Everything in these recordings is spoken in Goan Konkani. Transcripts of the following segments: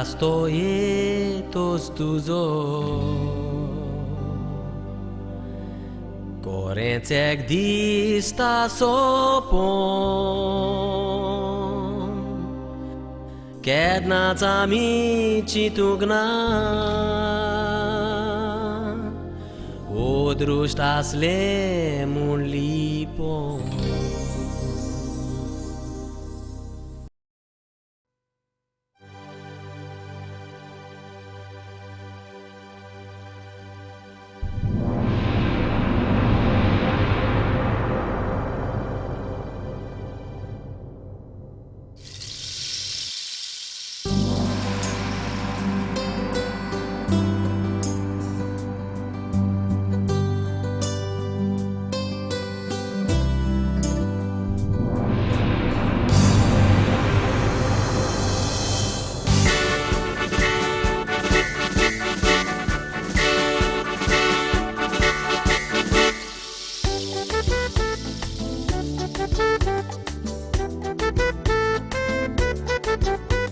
आतांच तो येतोच तुजो कोरेंच एक दिसता सोंपोन केन्नाच आमी चिंतूंक ना अदृश्ट आसलें म्हूण लिपोन.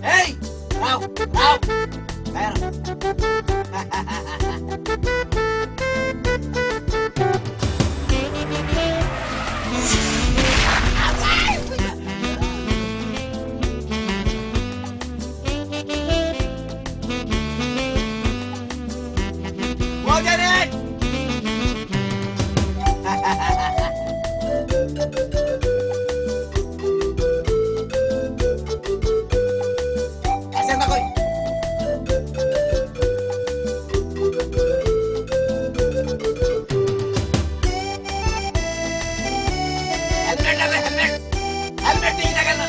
Hey! Raw! Raw! Pero. Wow, Janet! Asan ako? Helmet na helmet! Helmet tingin na.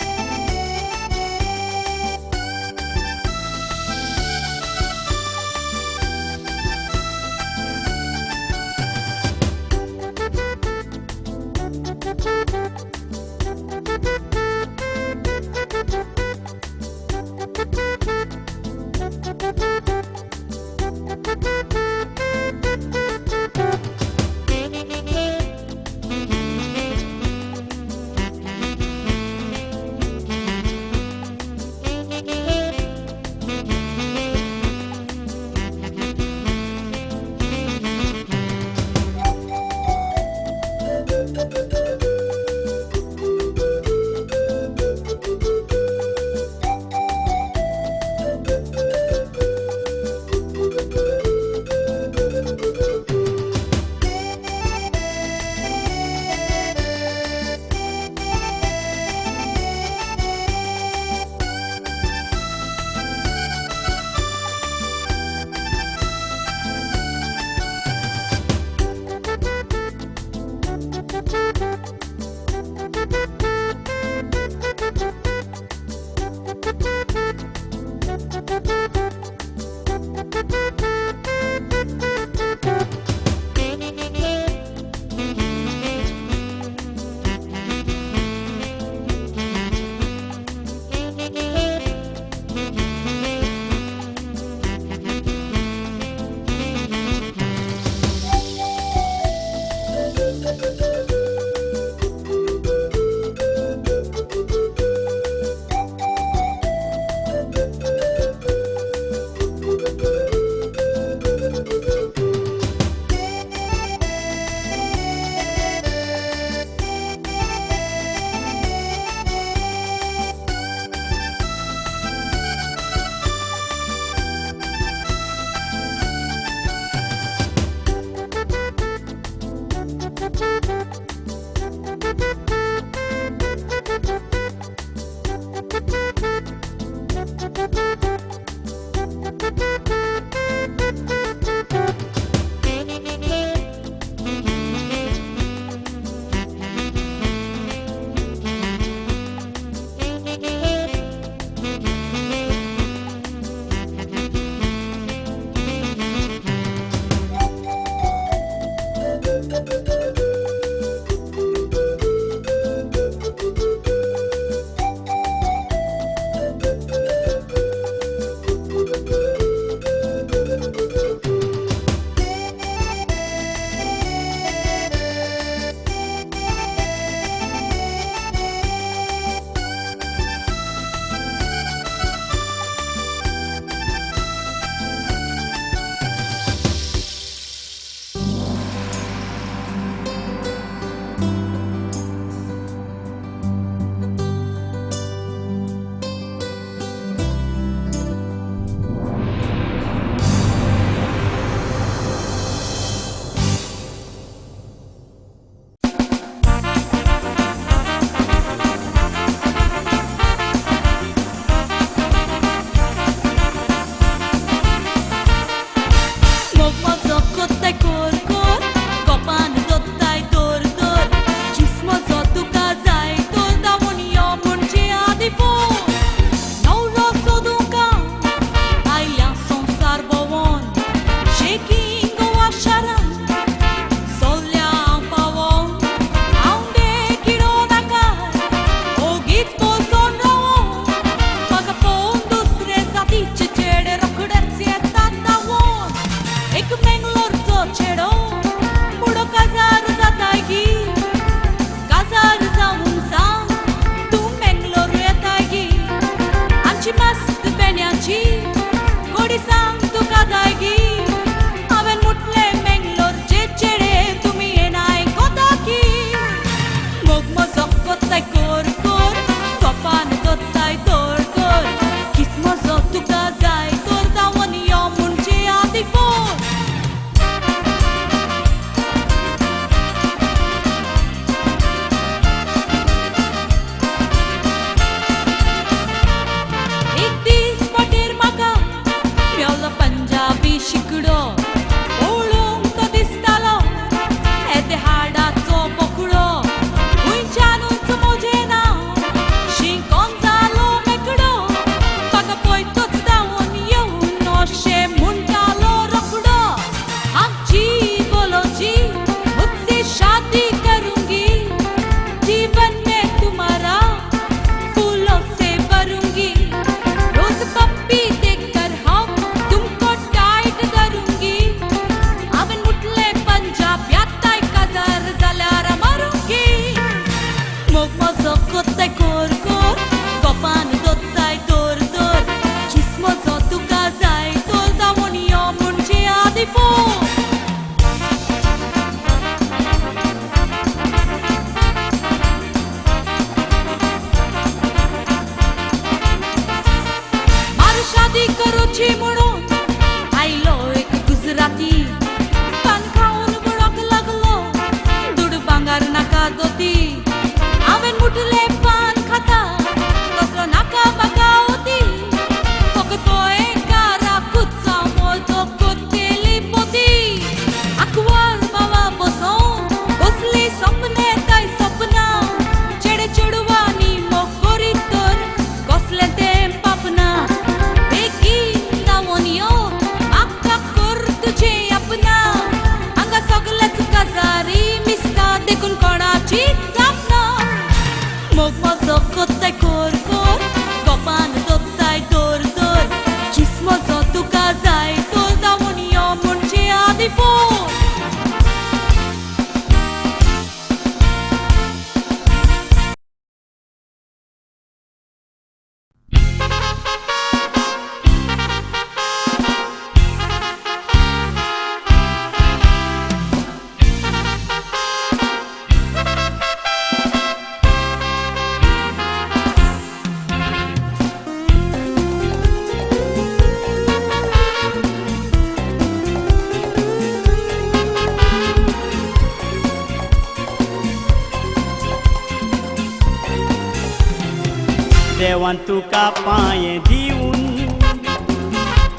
देवान तुका पांये दिवन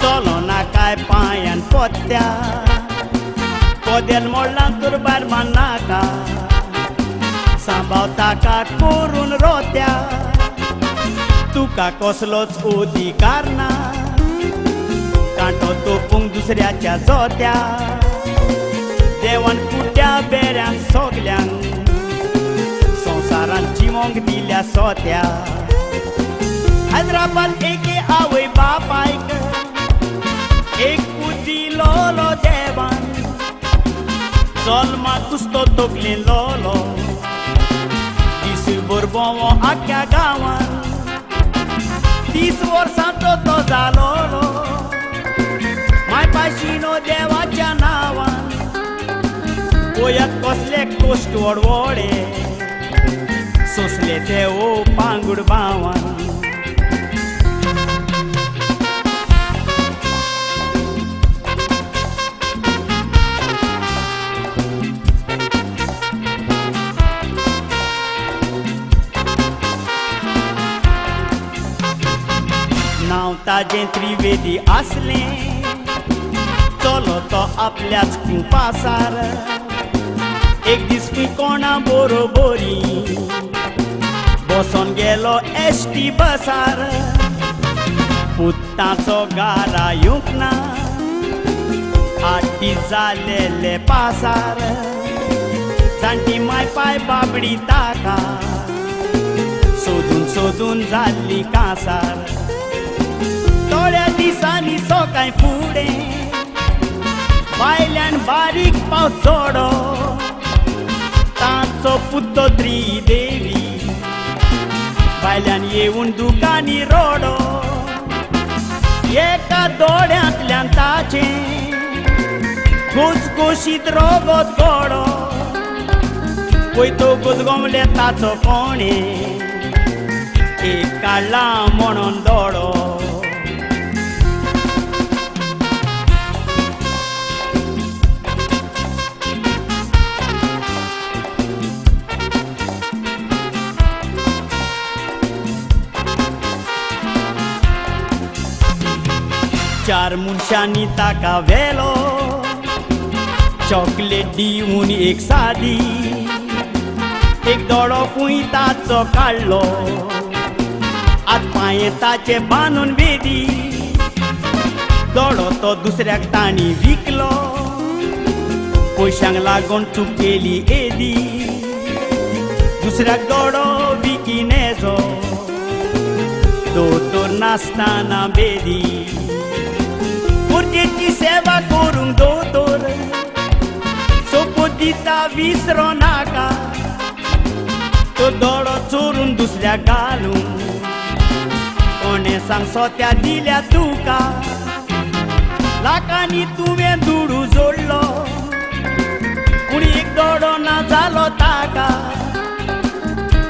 चलो नाकाय पांयान पोत्या कोदेल मोडलां तर भायर मान्नाका सांबाव ताका करून रोत्या तुका कसलोच अधिकार ना कांटो तोपूंक दुसऱ्याच्या जोत्या देवान कुट्या बेऱ्यांक सगल्यांक संवसारान जिवोंक दिल्या सोत्या हैदराबाद एके आवय बापायक एक दिलोलो देवान चल मा कुस्तो तकले लोलो दीसभर भोंवो आख्या गांवान 30 वर्सांचो तो जालोलो माय पाशिनो देवाच्या नांवान वयात कसले कश्ट वडवडे सोंसले ते ओ पांगुड भावान. नांव ताजें त्रिवेदी आसलें, चलो तो आपल्याच कुपासार. एक दीस खंय कोणा बरोबरी बसोन गेलो एस टी बसार. पुताचो गारा येवंक ना, 8 दीस जालेले पासार. जाणटी माय पाय बाबडी ताका सोदून सोदून जाल्ली कासार. थोड्या दिसांनी सकाळ फुडें भायल्यान बारीक पावस चडो. ताचो पुतो त्रिदेवी भायल्यान येवन दुकानी रोडो. एका दोळ्यांतल्यान ताचें घुसघुशीत रोगोत गोडो. वयतो गुजगोमले ताचो कोणें एक काडला म्हणून दोडो. चार मनशांनी ताका व्हेलो चॉकलेट दिवन एक सादी. एक दोळो खूंय ताचो काडलो, आत पांये ताचे बांदून वेदी. दोळो तो दुसऱ्याक तांणी विकलो, पयशांक लागून चूक केली एदी. दुसऱ्याक दोळो विकिनेजो, दोतोर नासतना बेदी. गरजेची सेवा करूंक दोतोर सोपो दिता विसरो नाका. तो दोळो चोरून दुसऱ्याक घालून कोणें सांग सोत्या दिल्या तुका. लाखांनी तुवें दुडू जोडलो पूण एक दोळो ना जालो ताका.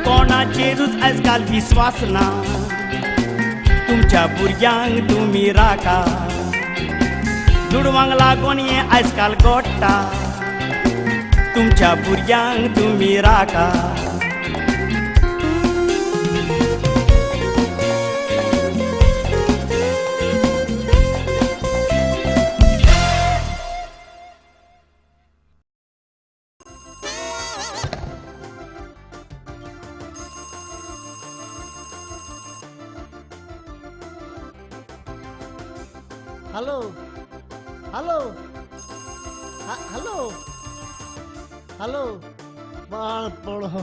कोणाचेरूच आयज काल विस्वास ना, तुमच्या भुरग्यांक तुमी राखा. दुडवांक लागून हें आयज काल घडटा, तुमच्या भुरग्यांक तुमी राखा. हॅलो हॅलो हॅलो हॅलो बाळ पडो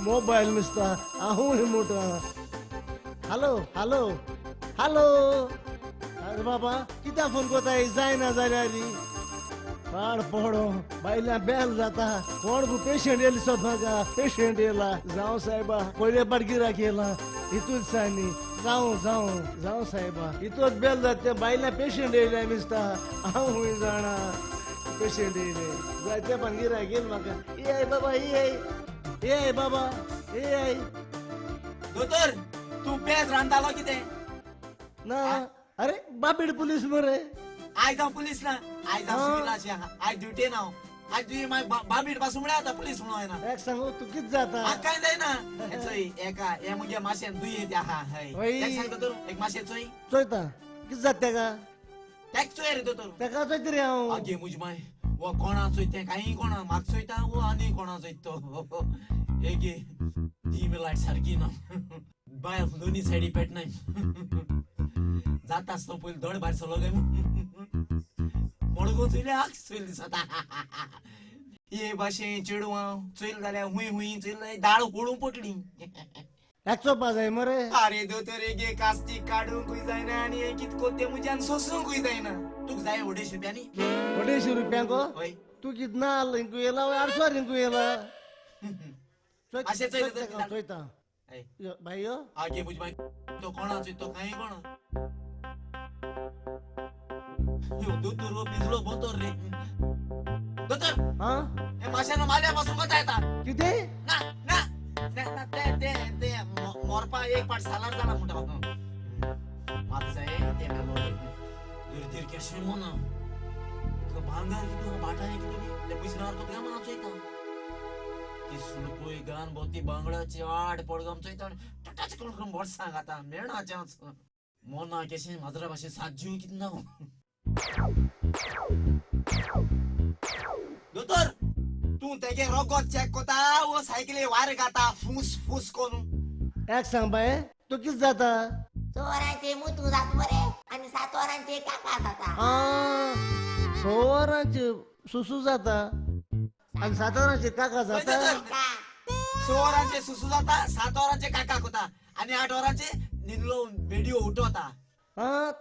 मोबायल मिसता आहूं मोटा. Hello hello hello. अरे बाबा कित्याक फोन कोताय जायना जाल्यार पाड पडो बायल्या बेल जाता. कोण पेशंट येयलो सोद म्हाका पेशंट येयला. जावं सायबा पयले पाट गिराक येयला हितूच दिसांनी. जावं जावं जावं सायबा इतलोच बेल जाता. ते बायल्या पेशंट येयले दिसता. हांव खूंय जाणा पेशंट येयले जायते पण गिरायक येयले म्हाका. येय बाबा येय येय बाबा येय. दोतोर तूं पेज रांदतालो कितें ना? अरे बाबीड पुलीस मरे. आयज हांव पुलीस ना, आयज हांव सिवील आसा, आयज ड्युटेन हांव. आयज तुवें मागीर बाबीड पासून म्हळ्यार आतां पुलीस म्हणून जायना. एक सांगू तूं कितें जाता? म्हाका कांय जायना. चोय एका हे मुगे माशेन दुयेंत आहा. हय तेका सांगता तर एक माशें चोय. चोयता कितें जाता तेका? तेका चोय रे दोतोर. तेका चोयता रे हांव. आगे म्हजी माय वो कोणा चोयता तें कांय कोणा म्हाका चोयता वो आनी कोणा चोयता तो. एगे ती लायट सारकी ना, बायल दोनी सायडी पेटनाय. जाता आसतना पयलीं दोळे भायर सरलो काय मडगो चोयले आग चोयले दिसता. हे भाशेन चेडवां चोयलें जाल्यार हुंय हुंय चोयलें दाळ होळूं पडली. एकचो जाय मरे. अरे दोतोर एगे कास्ती काडूंकूय जायना आनी हें कितें कोत्ता तें म्हज्यान सोंसूंकूय जायना. तुका जाय 250 रुपयांनी? 250 रुपयांक? हय. तूं कितें नाल्ल रिंकू येयला 800 रिंकू येयला? अशें चोयता चोयता भाई यो. आगे म्हजी बाय तो कोणा चोयता तो कांय कोणा. दोतोर हो पिजलो बोतोर रे. दोतोर हा माशान माल्या पासून कोता येता. कितें? ना ना ना ते ते ते मोरपा एक पाट सालार जाला म्हणटा. म्हाका जाय ते मेलो दुर्दीर केशें मोना भांगर कितें भाटां कितें ते बिजनार कोता हांव चोयता. ती सुणपूय गान बोती बांगड्याची आड पडगाम चोयता टटाच करून बोट सांग आतां मेळना मोना केशें माजरा भाशेन सात जीव कितें ना. दोतोर तूं तेगे रोगोत चॅक कोता वो सायकली वायर घाता फूस फूस कोरून. एक सांग बाये तूं कितें जाता? 6 वरांचे मुतू जाता बरे आनी 7 वरांचे काका जाता. 6 वरांचे सुसू जाता आनी 7 वरांचे काका जाता. 6 वरांचे सुसू जाता, 7 वरांचे काका कोता आनी 8 वरांचे निंदलो बेडियो उठवता.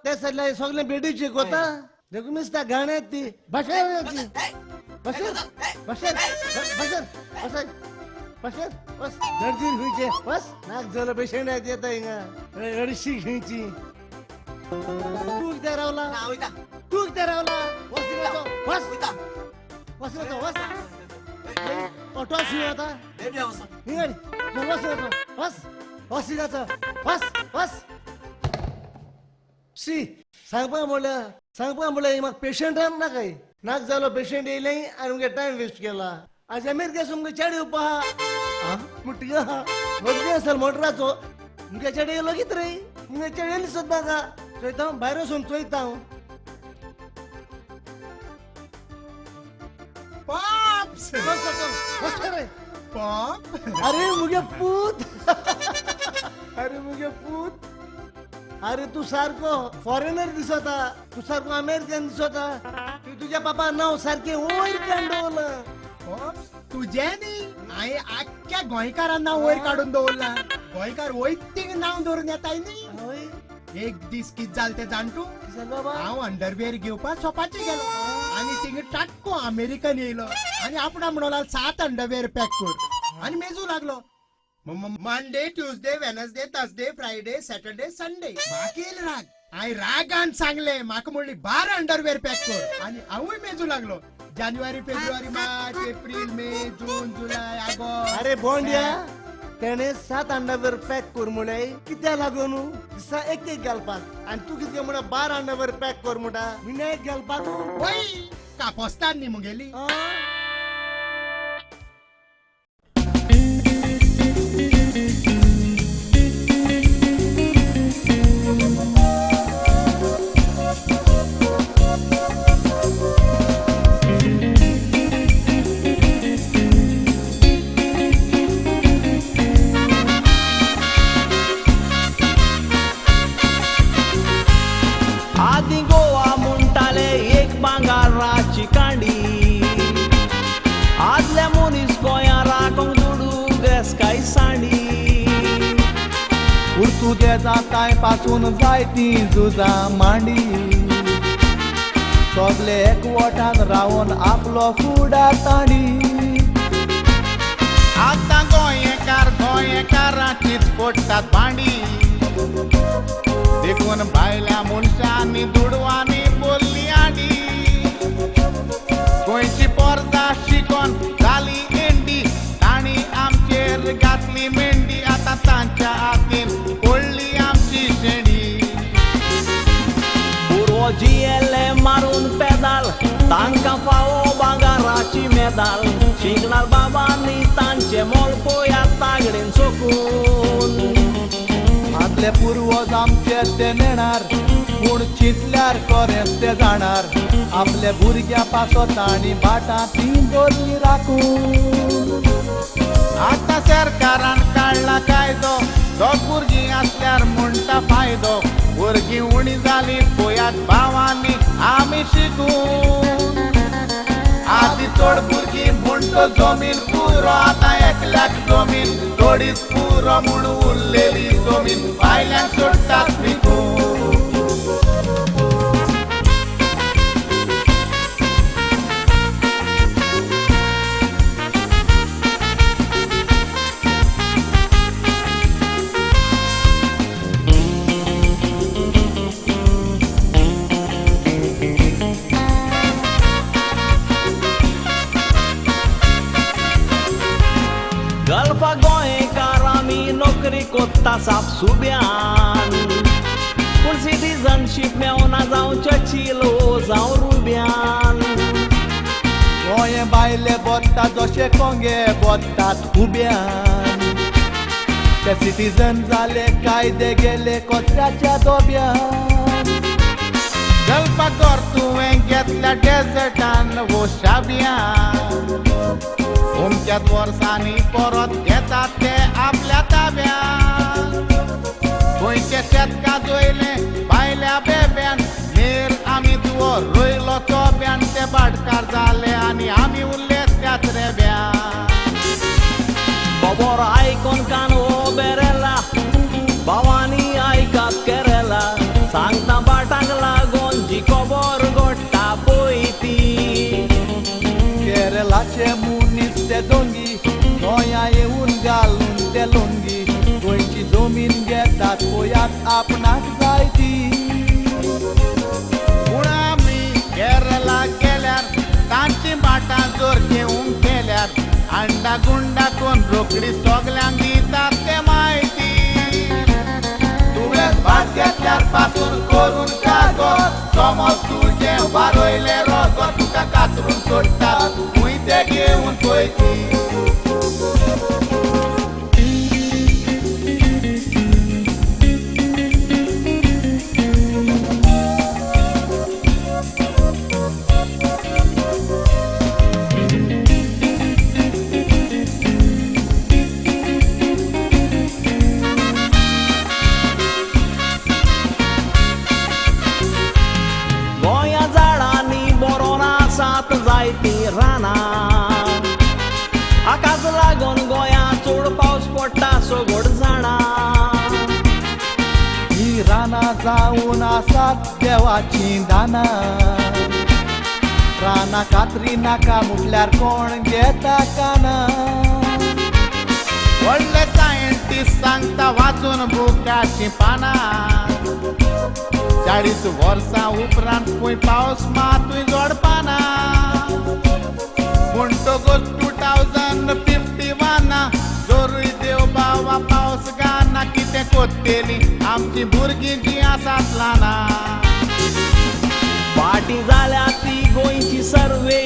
ते सगळे सगळे बेडीचे कोता देखून मिसता गाण्यात ती भाशे बसर बसर बसर बसर बसर बस दर्जीर खंयचे बस नाक जालो पेशंट येता हिंगा अडशी खंयची. तूं कित्याक रावला? तूं कित्याक रावला? वस वस वस वस ऑटो आसा हिंगा वस वस वस हिंगाचो वस वस. शी सांगपा म्हणल्यार सांगपा म्हणल्यार म्हाका पेशंटान ना काय नाक जालो पेशंट येयले आनी मुगे टायम वेस्ट केला. आज अमेरिका मुगे चेड येवपा आहा मुट्टी आहा व्हडली आसा मोटराचो मुगे चेड येयलो कितें रे मुगे चेड येयली सोद म्हाका चोयता भायर वचून चोयता हांव. अरे मुगे पूत अरे मुगे पूत अरे तूं सारको फॉरेनर दिसता, तूं सारको अमेरिकन दिसता. तूं तुज्या पापा नांव सारकें वयर काडून दवरलां. तुजें न्ही हांवें आख्ख्या गोंयकारान नांव वयर काडून दवरलां. गोंयकार वयतीक नांव दवरून येताय न्ही. एक दीस कितें जालें तें जाण तूं? हांव अंडरवेर घेवपाक शॉपाचेर गेलो आनी थिंगा टाटको अमेरिकन येयलो आनी आपणा म्हणूंक लागलो 7 अंडरवेर पॅक कर आनी मेजू लागलो. Monday, Tuesday, Wednesday, Thursday, Friday, Saturday, Sunday. म्हाका येयलो राग. हांवें रागान सांगलें म्हाका म्हणली 12 अंडरवेर पॅक कर आनी हांवूय मेजू लागलो. जानेवारी, फेब्रुवारी, मार्च, एप्रिल, मे, जून, जुलय, ऑगस्ट. अरे बोंड्या तेणे 7 अंडरवेर पॅक कर म्हणले कित्याक लागून दिसा एक एक घालपाक आनी तूं कितें म्हणटा 12 अंडरवेर पॅक कर म्हणटा विनायक घालपाक. वय कापोस्तान न्ही मुगेली. आदी गोवा म्हणटाले एक भांगराची कांडी आदल्या मनीस गोंया राखोंक दुडू गेस काय सांडी. पुर्तुगेजां तांय पासून जायतीं झुजां मांडी सगले एकवटान रावन आपलो फुडार तांणी. आतां गोंयकार गोंयकाराचीच फोडटात भांडी देखून भायल्या मनशांनी दुडवांनी बोल्ली आडी. गोंयची पोरदां शिकोन जाली एंडी तांणी आमचेर घातली मेंडी. आतां तांच्या हातीन पडली आमची शेंडी. पुर्व जियेले मारून पेदाल तांकां फावो भांगराची मेदाल शिकणार बाबांनी तांचे मोल पोयात तागडेन चोकून. आदले पुर्वज आमचे ते नेणार पूण चिंतल्यार कोरेंच ते जाणार आपल्या भुरग्यां पासत तांणी बाटां ती दवरली राखून. आतां सरकारान काडला कायदो दोग भुरगीं आसल्यार म्हणटा फायदो. भुरगीं उणी जाली पळयात भावांनी आमी शिकून. आदी चड भुरगीं म्हणटो जमीन पुरो आतां एकल्याक जमीन थोडीच पुरो म्हूण उरलेली जमीन भायल्यांक सोडटात विकून. गल्फा गोंयकार आमी नोकरी कोत्ता साप सुब्यान, पूण सिटीजनशीप मेवना जावं चर्चिलो जावं रुब्यान. गोंय बायले बोत्ता जशे कोंगे बोत्तात उब्यान, ते सिटीजन जाले कायदे गेले कोचऱ्याच्या दोब्यान. गल्फा घर तुवें घेतल्या डेजर्टान वो शाब्यान, अमक्याच वर्सांनी परत घेतात ते आपल्या ताब्यान. गोंयचें शेत गाजयलें बायल्या बेब्यान, मेर आमी तुवो रोयलो चोब्यान, ते भाटकार जाले आनी आमी उरले त्याच रेब्यान. खबर आयकोन कान हो बेरेला, भावांनी आयकात केरला, सांगता बाटांक लागोन जी खबर घडटा पळय ती. केरलाचे मनीस ते दोंगी, गोंया येवन घालून ते लुंगी, गोंयची जमीन घेतात पळयात आपणाक जाय ती. पूण आमी केरला गेल्यार तांची भाटां जोर घेवंक गेल्यार अंडा गुंडा कोण रोखडी सगल्यांक दितात ते म्हायती. तुवें भात घेतल्यार पासून करून कागद, समज तुजें वारयलें रगत, तुका कातरून सोडटात खंय ते घेवन पळयती. गोंया झाडांनी बरोन आसात जायतीं रानां, आकाश लागोन गोंया चड पावस पडटा सगळ जाणा. ही रानां जावन आसात देवाचीं दानां, रानां कातरी नाका म्हटल्यार कोण घेता काना. व्हडले सायंटिस्ट सांगता वाचून बुकाचीं पानां, 40 वर्सां उपरांत खंय पावस मातूय जोडपाना. म्हणटकूच 2051 जोरूय देव बाबा पावस गाना, कितें कोत्तेली आमची भुरगीं जीं आसात ल्हानां. फाटीं जाल्या ती गोंयची सर्वे,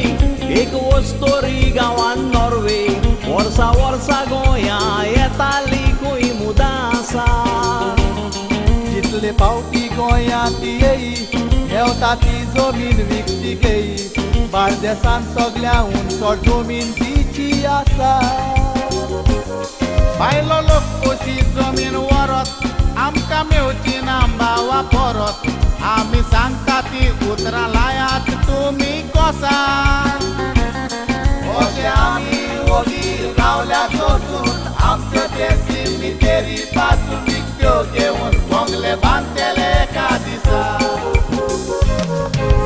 एक वस्तोरी गांवान नॉर्वे, वर्सा वर्सा गोंया येताली खंय मुदां आसा. जितले पावटी गोंयांत येई, घेवता ती जमीन विकती घेई, बार्देसान सगळ्याहून चड जमीन तिची आसा. बायलो लोक कशी जमीन व्हरत, आमकां मेवची ना भावा परत, आमी सांगता ती उतरां लायात तुमी कोसा. अशें आमी ओगी रावल्या सोसून, आमच्यो ते सिमितेरी पासून विकत्यो घेवन बोंगले बांदतले एका दिसा.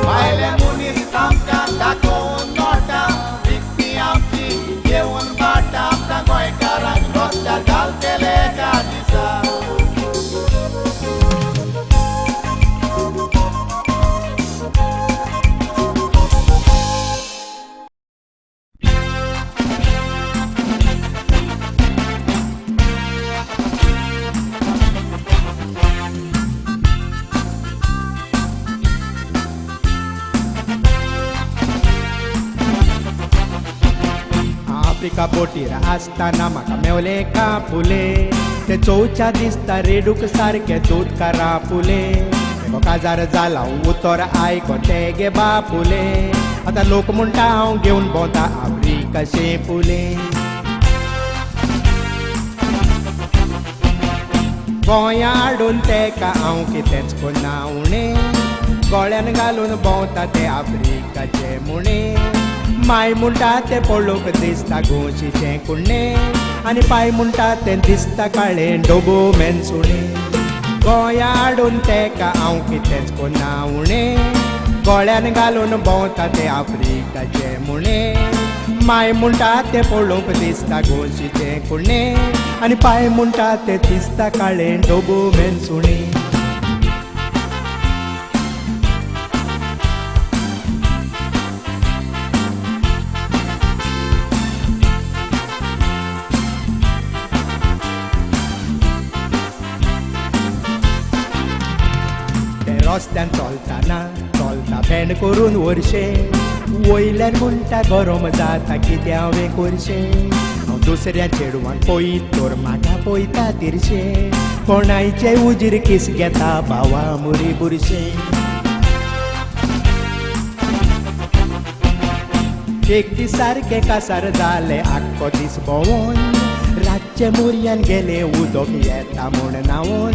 बायले मनीस आमकां दाखोवन नोटां, विकती आमची घेवन भाटां, आमकां गोंयकारांक रस्त्यार घालतले एका दिसा. आफ्रिका बोटीर आसतना म्हाका मेवले कापुले, ते चोवच्या दिसता रेडूक सारके दूद कारापुले, तेगो काजार जाला उतर आयको तेगे बापुले, आतां लोक म्हणटा हांव घेवन भोंवता आफ्रिका शेंपुले. गोंया हाडून तेका हांव कितेंच कोन्ना उणें, गोळ्यान घालून भोंवता ते आफ्रिकाचे मुणे, माय म्हणटा तें पळोवंक दिसता गोशीचें कुण्णें, आनी पाय म्हणटा तें दिसता काळें डोबो मेनसुणें. गोंया हाडून तेका हांव कितेंच कोन्ना उणें, गोळ्यान घालून भोंवता ते आफ्रिकाचे मुणे, माय म्हणटा तें पळोवंक दिसता गोशीचें कुण्णें, आनी पाय म्हणटा तें दिसता काळें डोबो मेनसुणें. रस्त्यान चलतना चलता बँड करून वरशें वयल्यान म्हणटा गरम जाता कितें हांवें करचें हांव दुसऱ्या चेडवांक पळयत तर म्हाका पळयता तिरशें कोणायचे उजीर किस घेता भावा मुरी बुरशें एक दीस सारकें कासार जालें आख्खो दीस भोंवोन रातचे मुरयान गेले उदक येता म्हूण न्हांवोन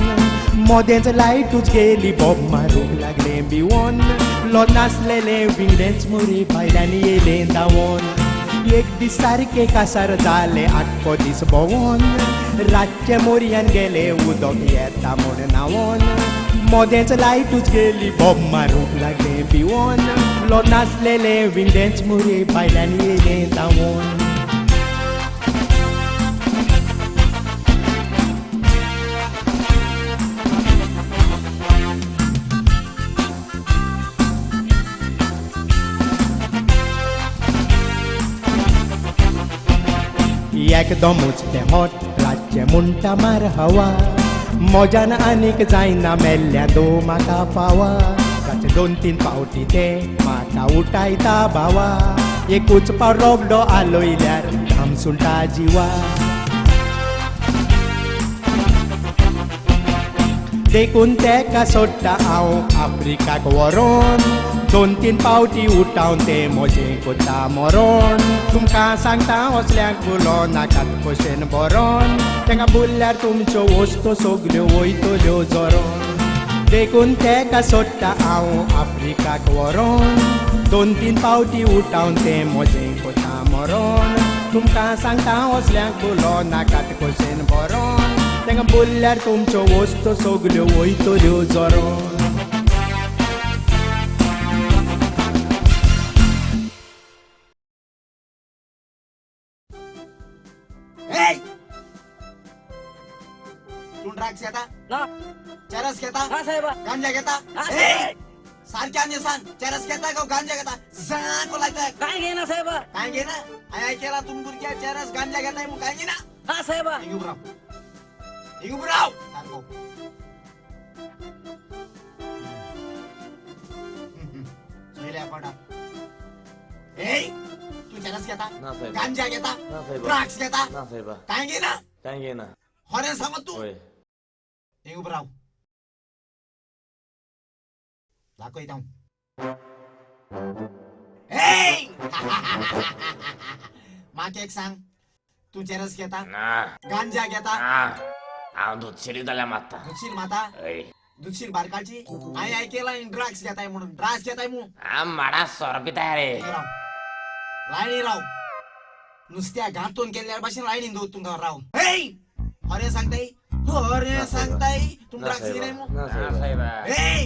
मोदेंच लायटूच गेली बोब मारूंक लागलें भिवोन लोनासलेलें विंगडेंच मुरी भायल्यान येयलें धांवोन एक दीस सारकें कासार जालें आख्खो दीस भोंवोन रातचे मोरयान गेले उदक येता म्हूण न्हांवोन मोदेंच लायटूच गेली बोब मारूंक लागलें भिवोन लोनासलेलें विंगडेंच मुरी भायल्यान येयलें धांवोन. एकदमूच तें हॉट रातचें म्हणटा मार हवा मोज्यान आनीक जायना मेल्ल्या दो म्हाका पावा रातचे 2-3 फावटी तें म्हाका उठायता भावा एकूच पाव रोगडो आलोयल्यार धामसुंटा जिवा देखून तेका सोडटा हांव आफ्रिकाक व्हरोन 2-3 फावटी उठावन तें म्हजें कोता मरोण तुमकां सांगता असल्यांक बुलो नाकात भशेन बरोन तेंका बोल्ल्यार तुमच्यो वस्तू सगल्यो वयतल्यो जोरोन देखून तेका सोडटा हांव आफ्रिकाक व्हरोन 2-3 फावटी उठावन तें म्हजें कोता मरोण तुमकां सांगता असल्यांक बुलो नाकात भशेन बरोन तेंका बोल्ल्यार तुमच्यो वस्तू सगल्यो वयतल्यो जोरोन. तू ड्रग्स घेता ना चरस घेता गांजा घेता सारक्या सांग चरस घेता का गांजा घेता सांग लायता काय घेना साहेब काय घेना I केला तुम भुरग्या चरस गांजा घेताय मग काय घेना हा साहेब हिंग उभं राव सारको चोयल्या पडा. ए तू चरस घेता गांजा घेता ड्रग्स घेता काय घेना काय घेना खरें सांगत तू हिंग उभं राव दाखयता हांव. म्हाका एक सांग तू चरस घेता गांजा घेता हांव दुधशीर जाल्यार मारता दुधशीर माता दुधशीर बारकाची हांवें आयकलां ड्रग्स घेताय म्हणून ड्रग्स घेताय म्हणून हांव माडा सोरो पिताय रे लायनी राव नुस्त्या घातून केल्ल्या भाशेन लायनीन दवर तुमकां राव. खरें सांगताय खरें सांगताय तूं ड्रग्स घेनाय मू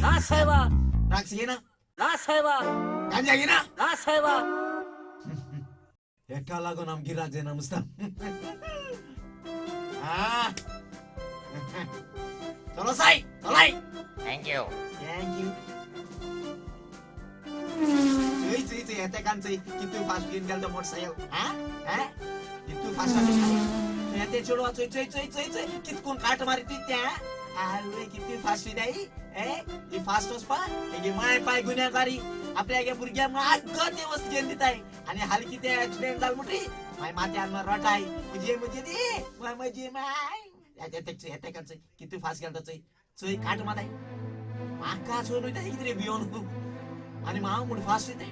ना साहेबा ड्रग्स घेना ना साहेबा गांजा घेना ना साहेबा हेका लागून आम गिराक जायना मुस्ता. चलो साई चलाय. Thank you thank you. चोय चोय चोय येते कान चोय कितू फास्ट घेवन गेलो तो मोटरसायकल. हा हा कितू फास्ट आसा येते चेडवा चोय चोय चोय चोय चोय कितकून काट मारी त्या आवय कितू फास्ट वयताय ए ही फास्ट वचपा हेगे माय पाय गुन्यांकारी आपल्या हेगे भुरग्यांक मागत ते वस्त घेवन दिताय आनी हाली कितें एक्सिडेंट जालो म्हणटरी माय माथ्यान रटाय म्हजे म्हजे दी माय म्हजे माय येते कान चोय कितू फास्ट गेलो तो चोय चोय काट मारताय म्हाका चोवन वयताय कितें भियोन आनी हांव म्हूण फास्ट वयताय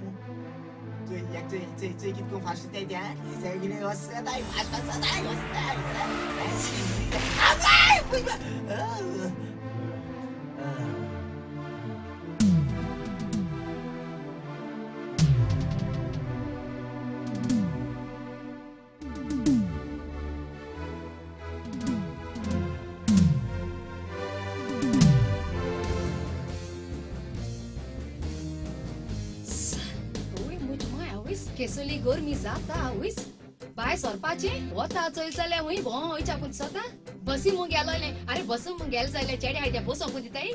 चोय एक चोय चोय चोय कितको फास्ट वयताय त्या सगळे वचताय फास्ट वचताय वचताय. केसली गरमी जाता आवयस बाय सरपाचे वता चोयल जाल्यार हुंय भोंव वयच्या पूण दिसता बसी मुंग गेलोले. अरे बसून मुंग गेले जाल्यार चेडे आयत्या बसोंक दिताय.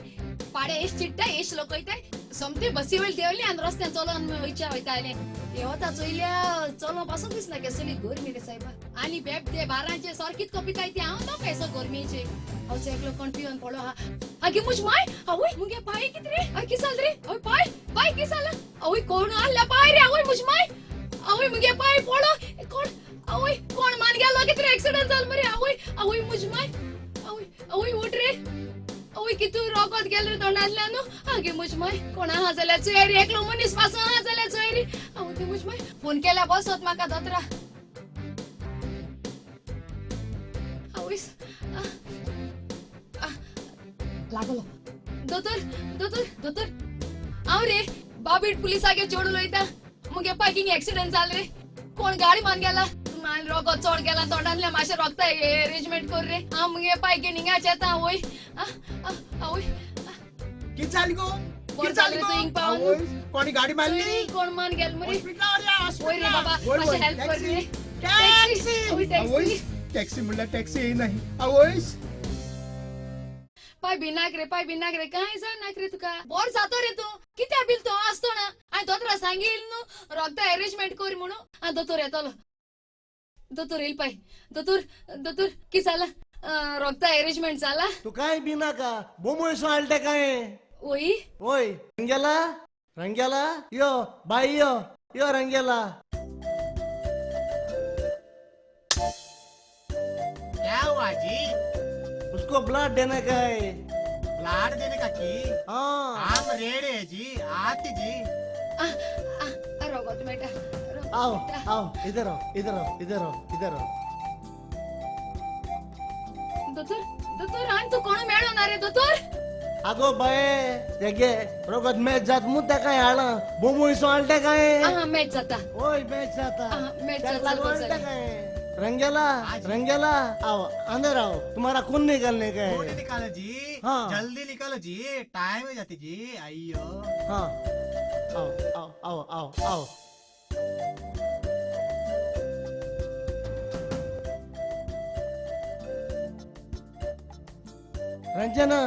पाडे एश चिट्टाय एश लोकयताय सोमते बसी वयली देंवली आनी रस्त्यान चलोन वयच्या वयताले. हे वता चोयल्या चलो पासून दिसना केसली गरमी रे सायबा. आनी बेबदे बारांचे सारकीत कपी काय ती हांव तो पेसो गरमेचे. हांव एकलो कोण पिवन पडलो हा. आगे मुज माय आवय मुगे पाय कित रे I कित जाल रे आवय पाय पाय कित जाला आवय कोण आहला पाय रे आवय मुज माय आवय मुगे पाय पडलो कोण आवय कोण मान गेलो कित रे एक्सिडेंट जाल मरे आवय आवय मुज माय आवय आवय उठ रे आवय कितू रोगत गेल रे तोंडांतल्यान न्हू. आगे मुज माय कोण आहा जाल्यार चोय रे एकलो मनीस पासून आहा जाल्यार चोय रे. आवय मुज माय फोन केल्या बसत म्हाका दोतरा. आवय लागलो दोतोर दोतोर दोतोर हांव रे बाबीट पुलिसागे चेडूं उलयता. मुगे पायकींग एक्सिडेंट जाल रे कोण गाडी मान गेला मान रोगत चड गेला तोंडांतल्यान मातशें रोगता एरेंजमेंट कर रे. हांव मुगे पायकीन हिंगाच येता. आवय आवय कित जालें गो बरें जालें रे तूं हिंग पावन. कोणी गाडी मारली कोण मान गेल मरे हॉस्पिटलार वय रे बाबा मातशें हेल्प कर रे. टॅक्सी टॅक्सी टॅक्सी म्हणल्यार टॅक्सी येयना आवयस. पाय भिनाक रे पाय भिनाक रे कांय जायनाक रे तुका बोर जातो रे तूं कित्या बील तो आसतो ना. हांवें दोतोरा सांगील न्हू रोगदा एरेंजमेंट कर म्हणून. आं दोतोर येतलो दोतोर येयल पाय दोतोर दोतोर कित जाला रोगदा एरेंजमेंट जाला. तू काय बी नाका बोमोयसो हाडटा काय ओय ओय रंगेला रंगेला यो बाई यो यो रंगेला. क्या हुआ जी? उसको ब्लड देने का है. ब्लड देने का की? हाँ हम रेडे है जी आती जी. रोगत बेटा आओ आओ इधर आओ इधर आओ इधर आओ इधर आओ. दोतोर दोतोर आनी तूं कोण मेळो ना रे दोतोर? आगो बाये तेगे रोगत मॅच जात मु तेका हाडला बोमोयसो हाडटा काय? मॅच जाता. ओय मॅच जाता मॅच जाता. काय रंगेला रंगेला आओ अंदर आओ तुम्हारा खून निकालने का है. खून निकालो जी. हाँ जल्दी निकालो जी टाइम हो जाती जी. आइयो हाँ आओ आओ आओ आओ आओ. रंजना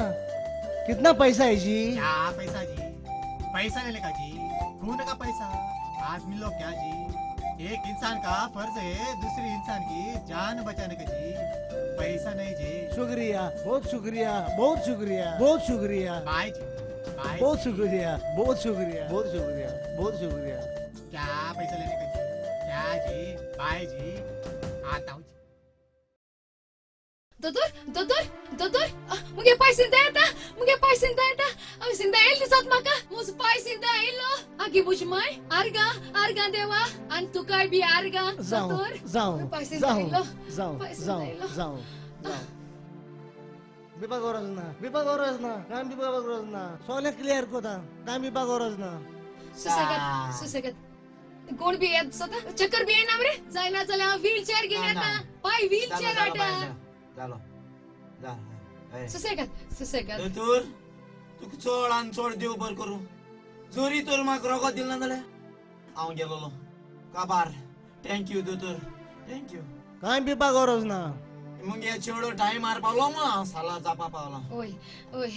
कितना पैसा है जी? क्या पैसा जी? पैसा लेने का जी खून का पैसा आदमी लोग क्या जी? एक इंसान का फर्ज है दूसरे इंसान की जान बचाने का जी. पैसा नहीं जी. शुक्रिया बहुत शुक्रिया बहुत शुक्रिया बहुत शुक्रिया बाय जी बाय. बहुत शुक्रिया बहुत शुक्रिया बहुत शुक्रिया बहुत शुक्रिया. क्या पैसा लेने का जी? क्या जी? बाय जी आता हूँ जी. दोतोर दोतोर दोतोर मुगे पाय सिंदा येता मुगे पाय सिंदा येता. हांव सिंदा येयल दिसत म्हाका मुज पाय सिंदा येयलो. आगे मुज माय आर्गा आर्गा देवा आनी तुकाय बी आर्गा. जावं जावं जावं जावं जावं जावं जावं. बिपा गरज ना बिपा गरज ना काय बिपा गरज ना सगळें क्लियर कोता काय बिपा गरज ना. सुसेगाद सुसेगाद कोण बी येत दिसता चक्कर बी येयना मरे जायना जाल्यार हांव व्हील चेअर घेवन येता पाय व्हील चेअर हाडटा. जालो जालो सुसेगाद सुसेगाद. दोतोर तुका चड आनी चड देव बरें करूं. जरी तर म्हाका रोगत दिलें ना जाल्यार हांव गेलोलो काबार. Thank you दोतोर thank you. काय बिपा गरज ना. मुगे चेडो टायमार पावलो म्हूण हांव सालार जापा पावला. ओय ओय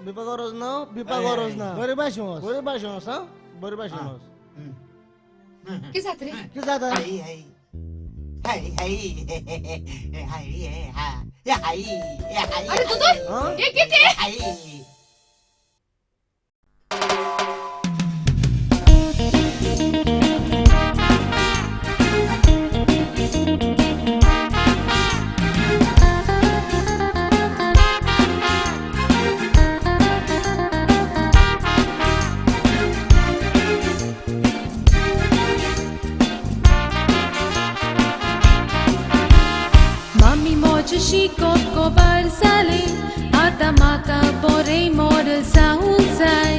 बिपा गरज ना बिपा गरज ना. बरे भाशेन वच बरे भाशेन वच. हां बरे भाशेन वच. कितें जाता रे? कितें जाता? हाय हाय हाय हाय हाय. अरे दोतोर हे कितें? हाय शिकोप जालें आतां म्हाका बरें मॉडल जावंक जाय.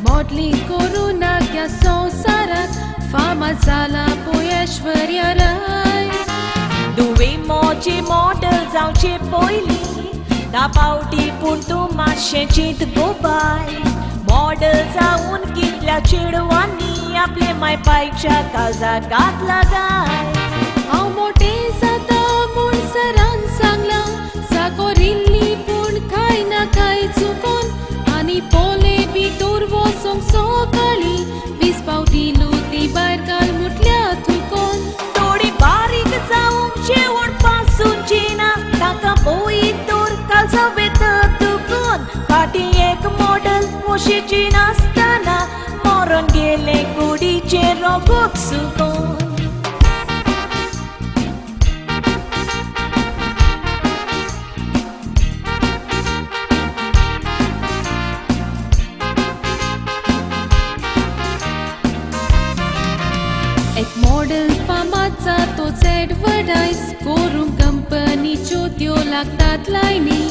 मॉडलिंग करूं नाका संवसारांत फामाद जालां पळय ऐश्वर्या राय. तुवें म्हजें मॉडल जावचें पयलीं धा पावटी पूण तूं मातशें चिंत गो बाय. मॉडल जावन कितल्या चेडवांनी आपले मायपायच्या काळजाक घात लगाय. हांव मोठें जाता म्हूण सरान सांगलां साकोर इल्ली पूण कांय ना कांय चुको समजिना ताका पोयत तर कालसा वेता तुकून फाटीं एक मॉडल वशीची नासतना मरोन गेलें कुडीचें रोगोत सुकोन. एक मॉडल फामाचा तोच एडवर्टायज करूंक कंपनीच्यो त्यो लागतात लायनी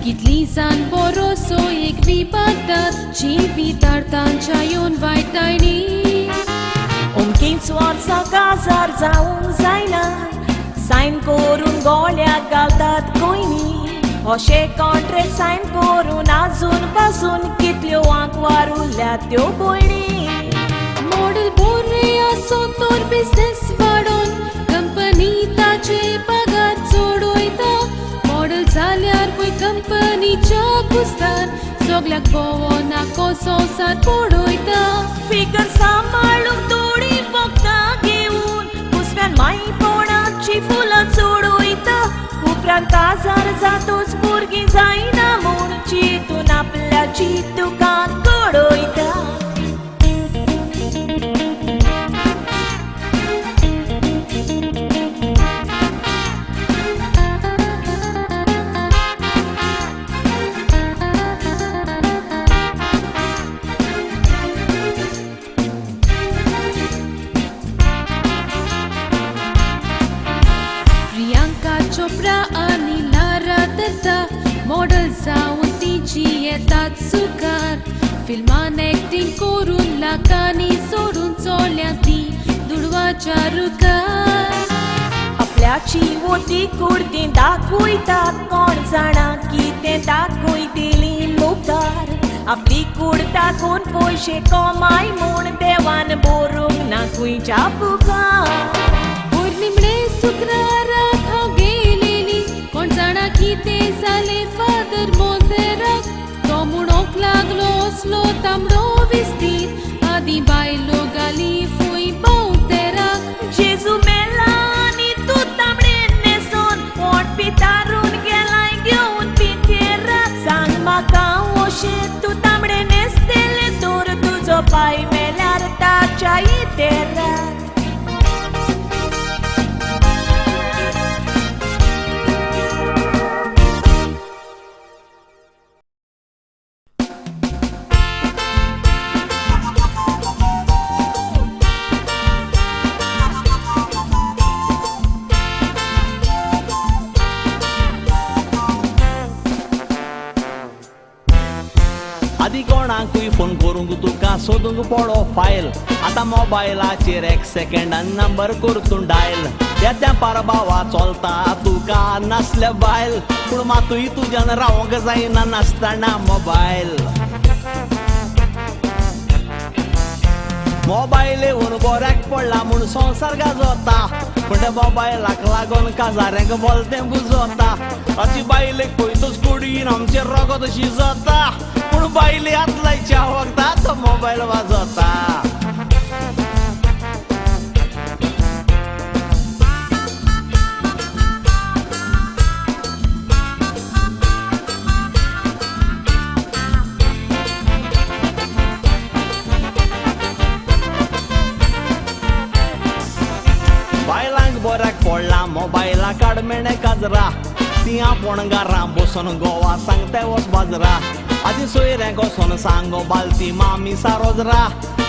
कितली जाण बरोसो एक विभागतात जिवितार तांच्या येवन वायटायनी. अमकींच वर्सां काजार जावंक जायना सायन करून गोळ्याक घालतात कोयनी अशें कॉन्ट्रॅक्ट सायन करून आजून पासून कितल्यो आंकवार उरल्यात त्यो भयणी. मॉडल बोरे आसो तर बिजनेस वाडोवन कंपनी ताचे पगार चडयता. मॉडल जाल्यार पळय कंपनीच्या कुस्तार सगल्याक पळोवना कसो संवसार पडयता. फिगर सांबाळूंक थोडी वखदां घेवन कुसव्यान मायपणाची फुलां चडयता. उपरांत काजार जातूच भुरगीं जायना म्हूण चिंतून आपल्याची दुकान कडयता. प्रियांका चोप्रा आनी लारा दत्ता मॉडल जावन तिची येतात सुखार फिल्मान एक्टिंग करून लाखांनी सोडून चोल्या ती दुडवाच्या रुखार. आपल्याची वोटी कुर्ती दाखयता कोण जाणा कितें दाखयतली मुखार आपली कूड दाखोवन पयशे कमाय म्हूण देवान बरोवंक ना खंयच्या बुकार. वयर निमणे शुक्राराक हांव गेलेली कोण जाणा कितें जालें फादर मोंतेराक तो म्हणोंक लागलो असलो तांबडो विस्तीद आदीं बायलो घाली फूंय पावतेराक. जेजू मेला आनी तूं तांबडें न्हेसोन पोट पितारून गेलाय घेवन पिंतेराक. सांग म्हाका अशें तूं तांबडें न्हेसतलें तर तुजो पांय मेल्यार ताच्या इतेराक. आदी कोणाकूय फोन करूंक तुका सोदूंक पडो फायल आतां मोबायलाचेर एक सेकेंडान नंबर करतूं डायल येत्या परबावा चलता तुका नासल्या बायल पूण मातूय तुज्यान रावंक जायना नासतना मोबायल. मोबायल येवन बऱ्याक पडला म्हूण संवसार गाजोता पूण त्या मोबायलाक लागून काजाऱ्यांक बोलतें बुजोता. अशी बायलेक पळयतच कुडीन आमचें रोगत शिजता पूण बायले हात लायच्या वखदा तो मोबायल वाजोता. बायलांक बऱ्याक पडला मोबायला काडमेणे काजरा ती आपोण घरां बसून गोवा सांगताय वच बाजरा आदी सोयऱ्यांक वचोन सांगो बालती मामी सारोजरा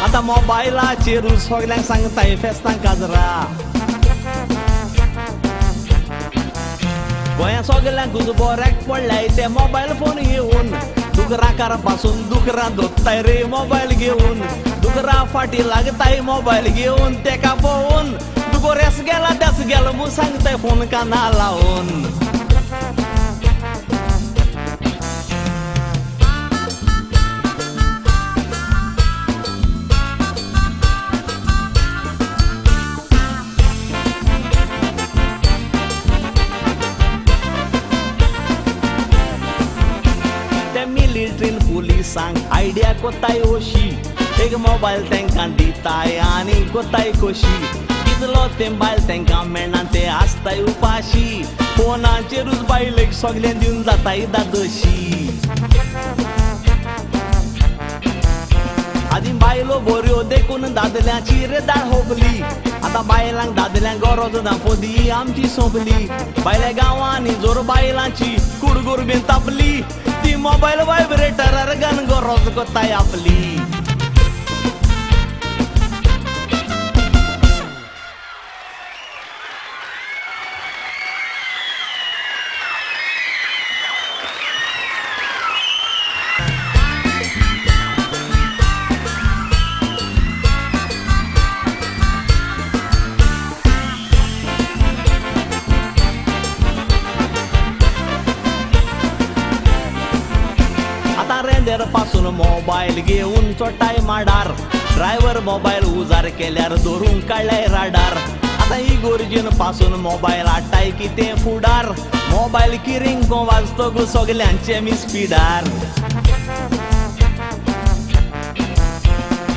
आतां मोबायलाचेरूच सगल्यांक सांगताय फेस्तां काजरा. गोंया सगल्यांकूच बऱ्याक पडल्याय ते मोबायल फोन घेवन दुकरां पासून दुकरां दोत्ताय रे मोबायल घेवन दुकरां फाटी लागताय मोबायल घेवन तेका पळोवन दुकोर हेस गेला तेस गेलो म्हूण सांगताय फोन काना लावन. मिलिट्रीन पुलिसांक आयडिया कोताय ओशी एक मोबायल तेंकां दिताय आनी कोताय खोशी. आसलो तें बायल तेंकां मेळना ते आसताय उपाशी फोनाचेरूच बायलेक सगळें दिवन जाताय दादोशी. आदीं बायलो बऱ्यो देखून दादल्यांची रे दाळ होबली आतां बायलांक दादल्यांक गरज ना पोदी आमची सोंपली. बायल्या गांवांनी जोर बायलांची कुडगुर बीन तापली ती मोबायल व्हायब्रेटरार गन गरज कोत्ताय आपली. पासून मोबायल घेवन चोटाय माडार ड्रायव्हर मोबायल उजार केल्यार धरून काडल्याय राडार. आतां इगोर्जीन पासून मोबायल हाडटाय कितें फुडार मोबायल किरिंको वाजतगू सगल्यांचे मी स्पिडार.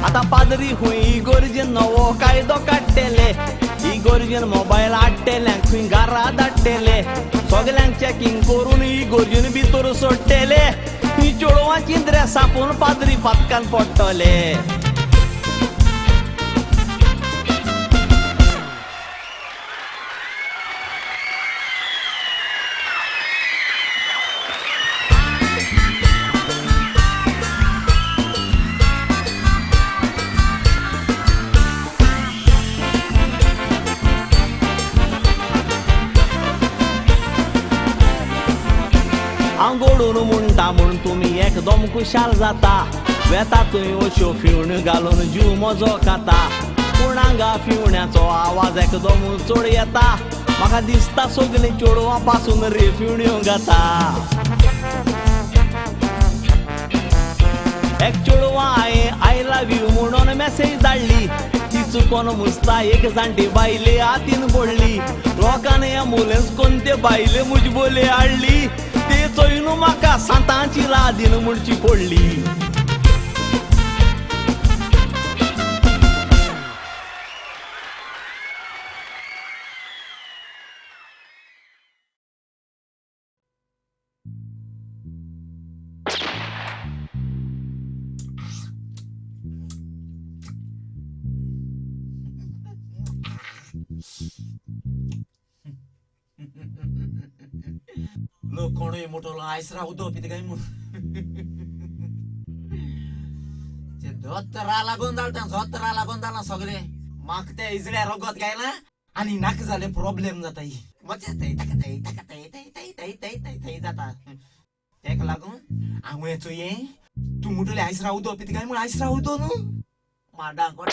आतां पाद्री खंय इगोर्जीन नवो कायदो काडटेले इगोर्जीन मोबायल हाडटेल्यांक खंय घरा धाडटेले सगल्यांक चॅकिंग करून इगोर्जीन भितर सोडटेले ही चेडवांची ड्रेसां पळोवन पाद्री पातकान पडटले. हांव गोडून म्हणटा म्हूण तुमी एकदम खुशाल जाता वेता तुमी अश्यो फिवण्यो घालून जीव म्हजो खाता पूण हांगा फिवण्याचो आवाज एकदम चड येता म्हाका दिसता सगळीं चेडवां पासून रे फिवण्यो गाता. एक चेडवां हांवें I love you म्हणून मॅसेज धाडली ती चुकोन मुसता एक जाणटी बायले हातीन पडली लोकांनी एम्बुलन्स कोन्न ते बायले म्हजी बोले हाडली ते चोयनू म्हाका सांतांची लादीन म्हणची पडली. लोक कोणूय मोटोलो आयसरा उदो पिता काय म्हूण ते धोतरा लागून जाता धोतरा लागून जाला सगळे म्हाका ते इजड्या रगत गायला आनी नाका जाले प्रॉब्लेम जाता ही मजा थंय ताका थंय ताका थंय थंय थंय थंय थंय थंय थंय जाता. तेका लागून हांव चोये तूं मोटोले आयसरा उदो पिता काय म्हूण आयसरा उदो न्हू माडा कोण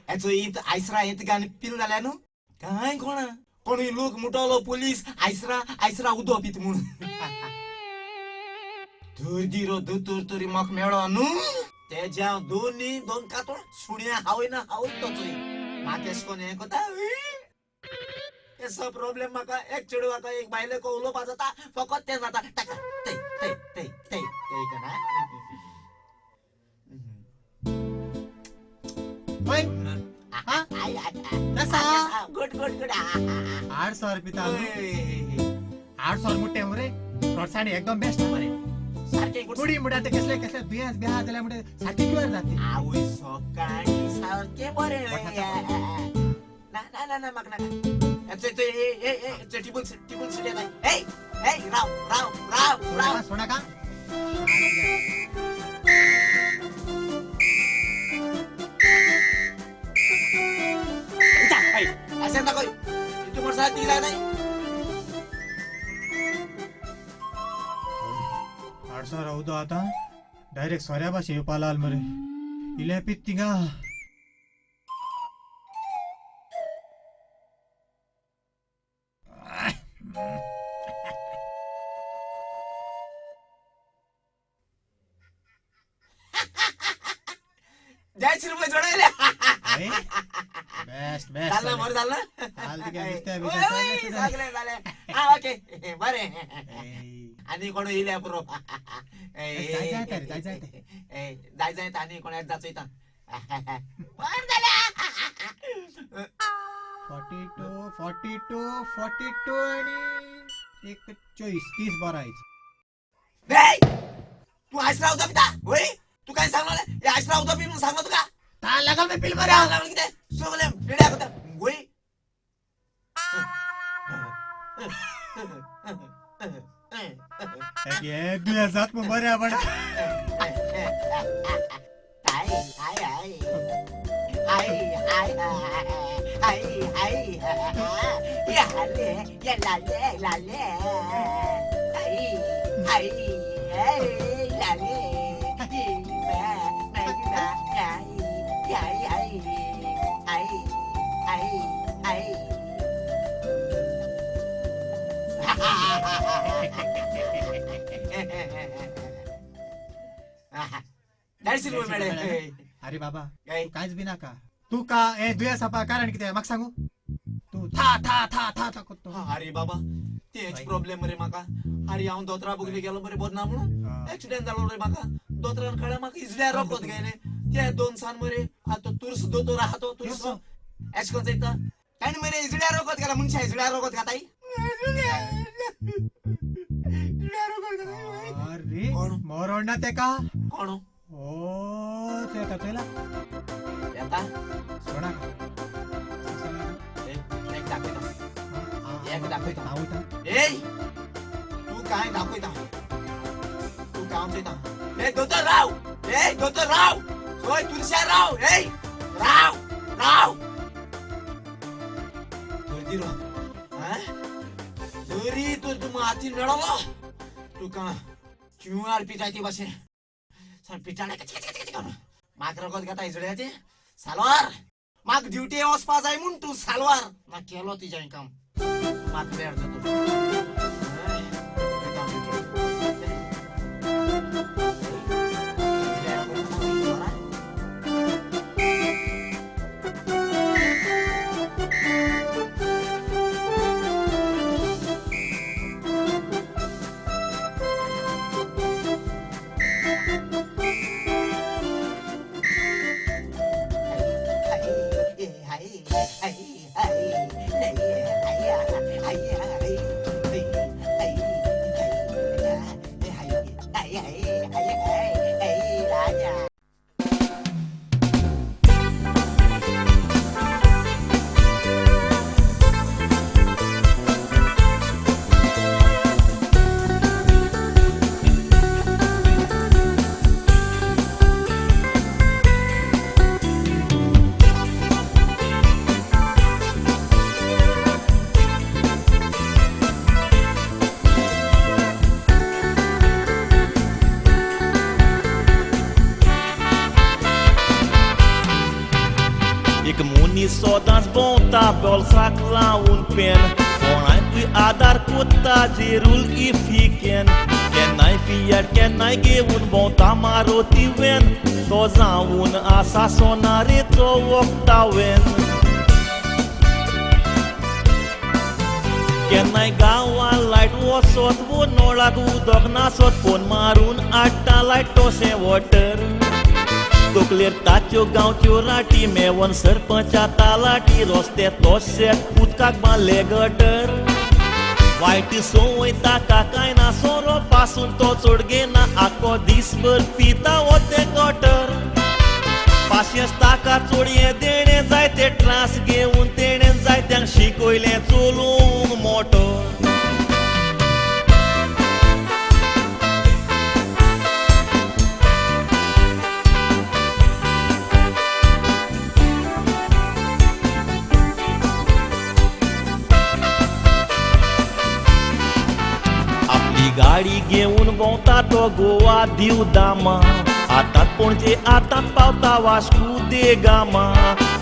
हेचो आयसरा येता काय आनी पिल जाल्यार न्हू कांय कोणा कोणूय लोक मुटोलो पोलीस आयसरा आयसरा उदो पीत म्हूण दुर्दिरो दोतोर तरी म्हाका मेळो न्हू तेज्या हांव दोन दोन कातोड सुण्या हांवय ना हांवय तो चोय म्हाका एशें कोन्न हें कोता एसो प्रॉब्लेम म्हाका एक चेडवाक एक बायलेक उलोवपा जाता फकत तें जाता ताका थंय थंय थंय थंय थंय कना. गुड गुड गुड 800 रुपये 800 मुट्टे मरे रोडसाणी एकदम बेस्ट मरे सारखे कुडी मुड्या ते कसले कसले दुयेंस बिहा जाल्यार मुटे सारखे क्युअर जाते. आवय सकाळी सारखे बरे ना ना ना ना म्हाका नाका टिबल टिबल सीट येता. ए ए राव राव राव राव सोडा का असें दाखय तूं मोटरसायकल दिला नाही. 800 रावतो आतां डायरेक्ट सोऱ्या भाशेन येवपा लागल मरे इलें पीत थिंगा. जय रुपये जोडायले बेस्ट बेस्ट झालं बरं झालं. सगळें जालें. हा ओके बरें आनी कोण येयल्या पुरो जाय जाय आनी कोण एकदां चोयता बरें जालें. 42 42 42 आणि एक 24 30 बरं आयज. तू आयस रावता पिता होय? तू काय सांगणार? हे आयस रावता पी म्हणून सांगला तुका? ताण लागल मी पिल मरे लागल किती सगळे पिड्या करता होय. जात मग बरे आपण. I I I I I I I या ले या लाले लाले आई आई लाले आई आई आई आई आई. अरे बाबा कायच बी नाका तू का ए दुयेंस आपा कारण कितें म्हाका सांगू? तू था था था था था करतो. अरे बाबा तेच प्रॉब्लेम रे म्हाका. अरे हांव दोतरा बुगले गेलो बरे बरो ना म्हणून एक्सिडेंट जालो रे म्हाका. दोतरान कळ्ळें म्हाका इजल्यार रगत गेलें ते दोन सान मरे. आतां तुर्स दोतोर आहा तो तुर्स एश कोन चोयता ताणें मरे इजल्यार रगत गेला. मनशां इजल्यार रगत घाताय. अरे मरण ना तेका कोण? ओ तेका चोयला येता सोडा एक दाखयता एक दाखयता. हांव वयता. ए तू काय दाखयता? तू काय चोयता? ए दोतोर राव, ए दोतोर राव, सोय तुरश्या राव, ए राव राव धरती रो. जरी तर तूं हातीन मेळलो तुका क्यूआर पिटाय ती भाशेन पिटाणे म्हाका रगत घेता इजड्याचें सालवार. म्हाका ड्युटी वचपा जाय म्हूण तूं सालवार ना केलो तुजें काम. म्हाका वेळ जाता. सदांच भोंवता बोल्साक लावन पेन कोणाकूय आदार कोत्ता जेरूल if he can. केन्नाय फियाट केन्नाय घेवन भोंवता मारुती वेन तो जावन आसा सोनारेचो वखदावेन. केन्नाय गांवान लायट वचत वो नळाक उदक नासत फोन मारून हाडटा लायट तशें वॉटर. तकलेर ताच्यो गांवच्यो राटी मेवन सरपंचा तालाटी रस्ते तशेच उदकाक बांदले गटर. वायट संवय ताका कांय ना सोरो पासून तो चड घेना आख्खो दीसभर पिता वो तें गटर. पाशेंस ताका चोडयें देणें जायते त्रास घेवन तेणें जायत्यांक शिकयलें चलोवंक मोटर. गाडी घेवन भोंवता तो गोवा दीव दामा आतां पणजे आतां पावता वास्को दे गामा.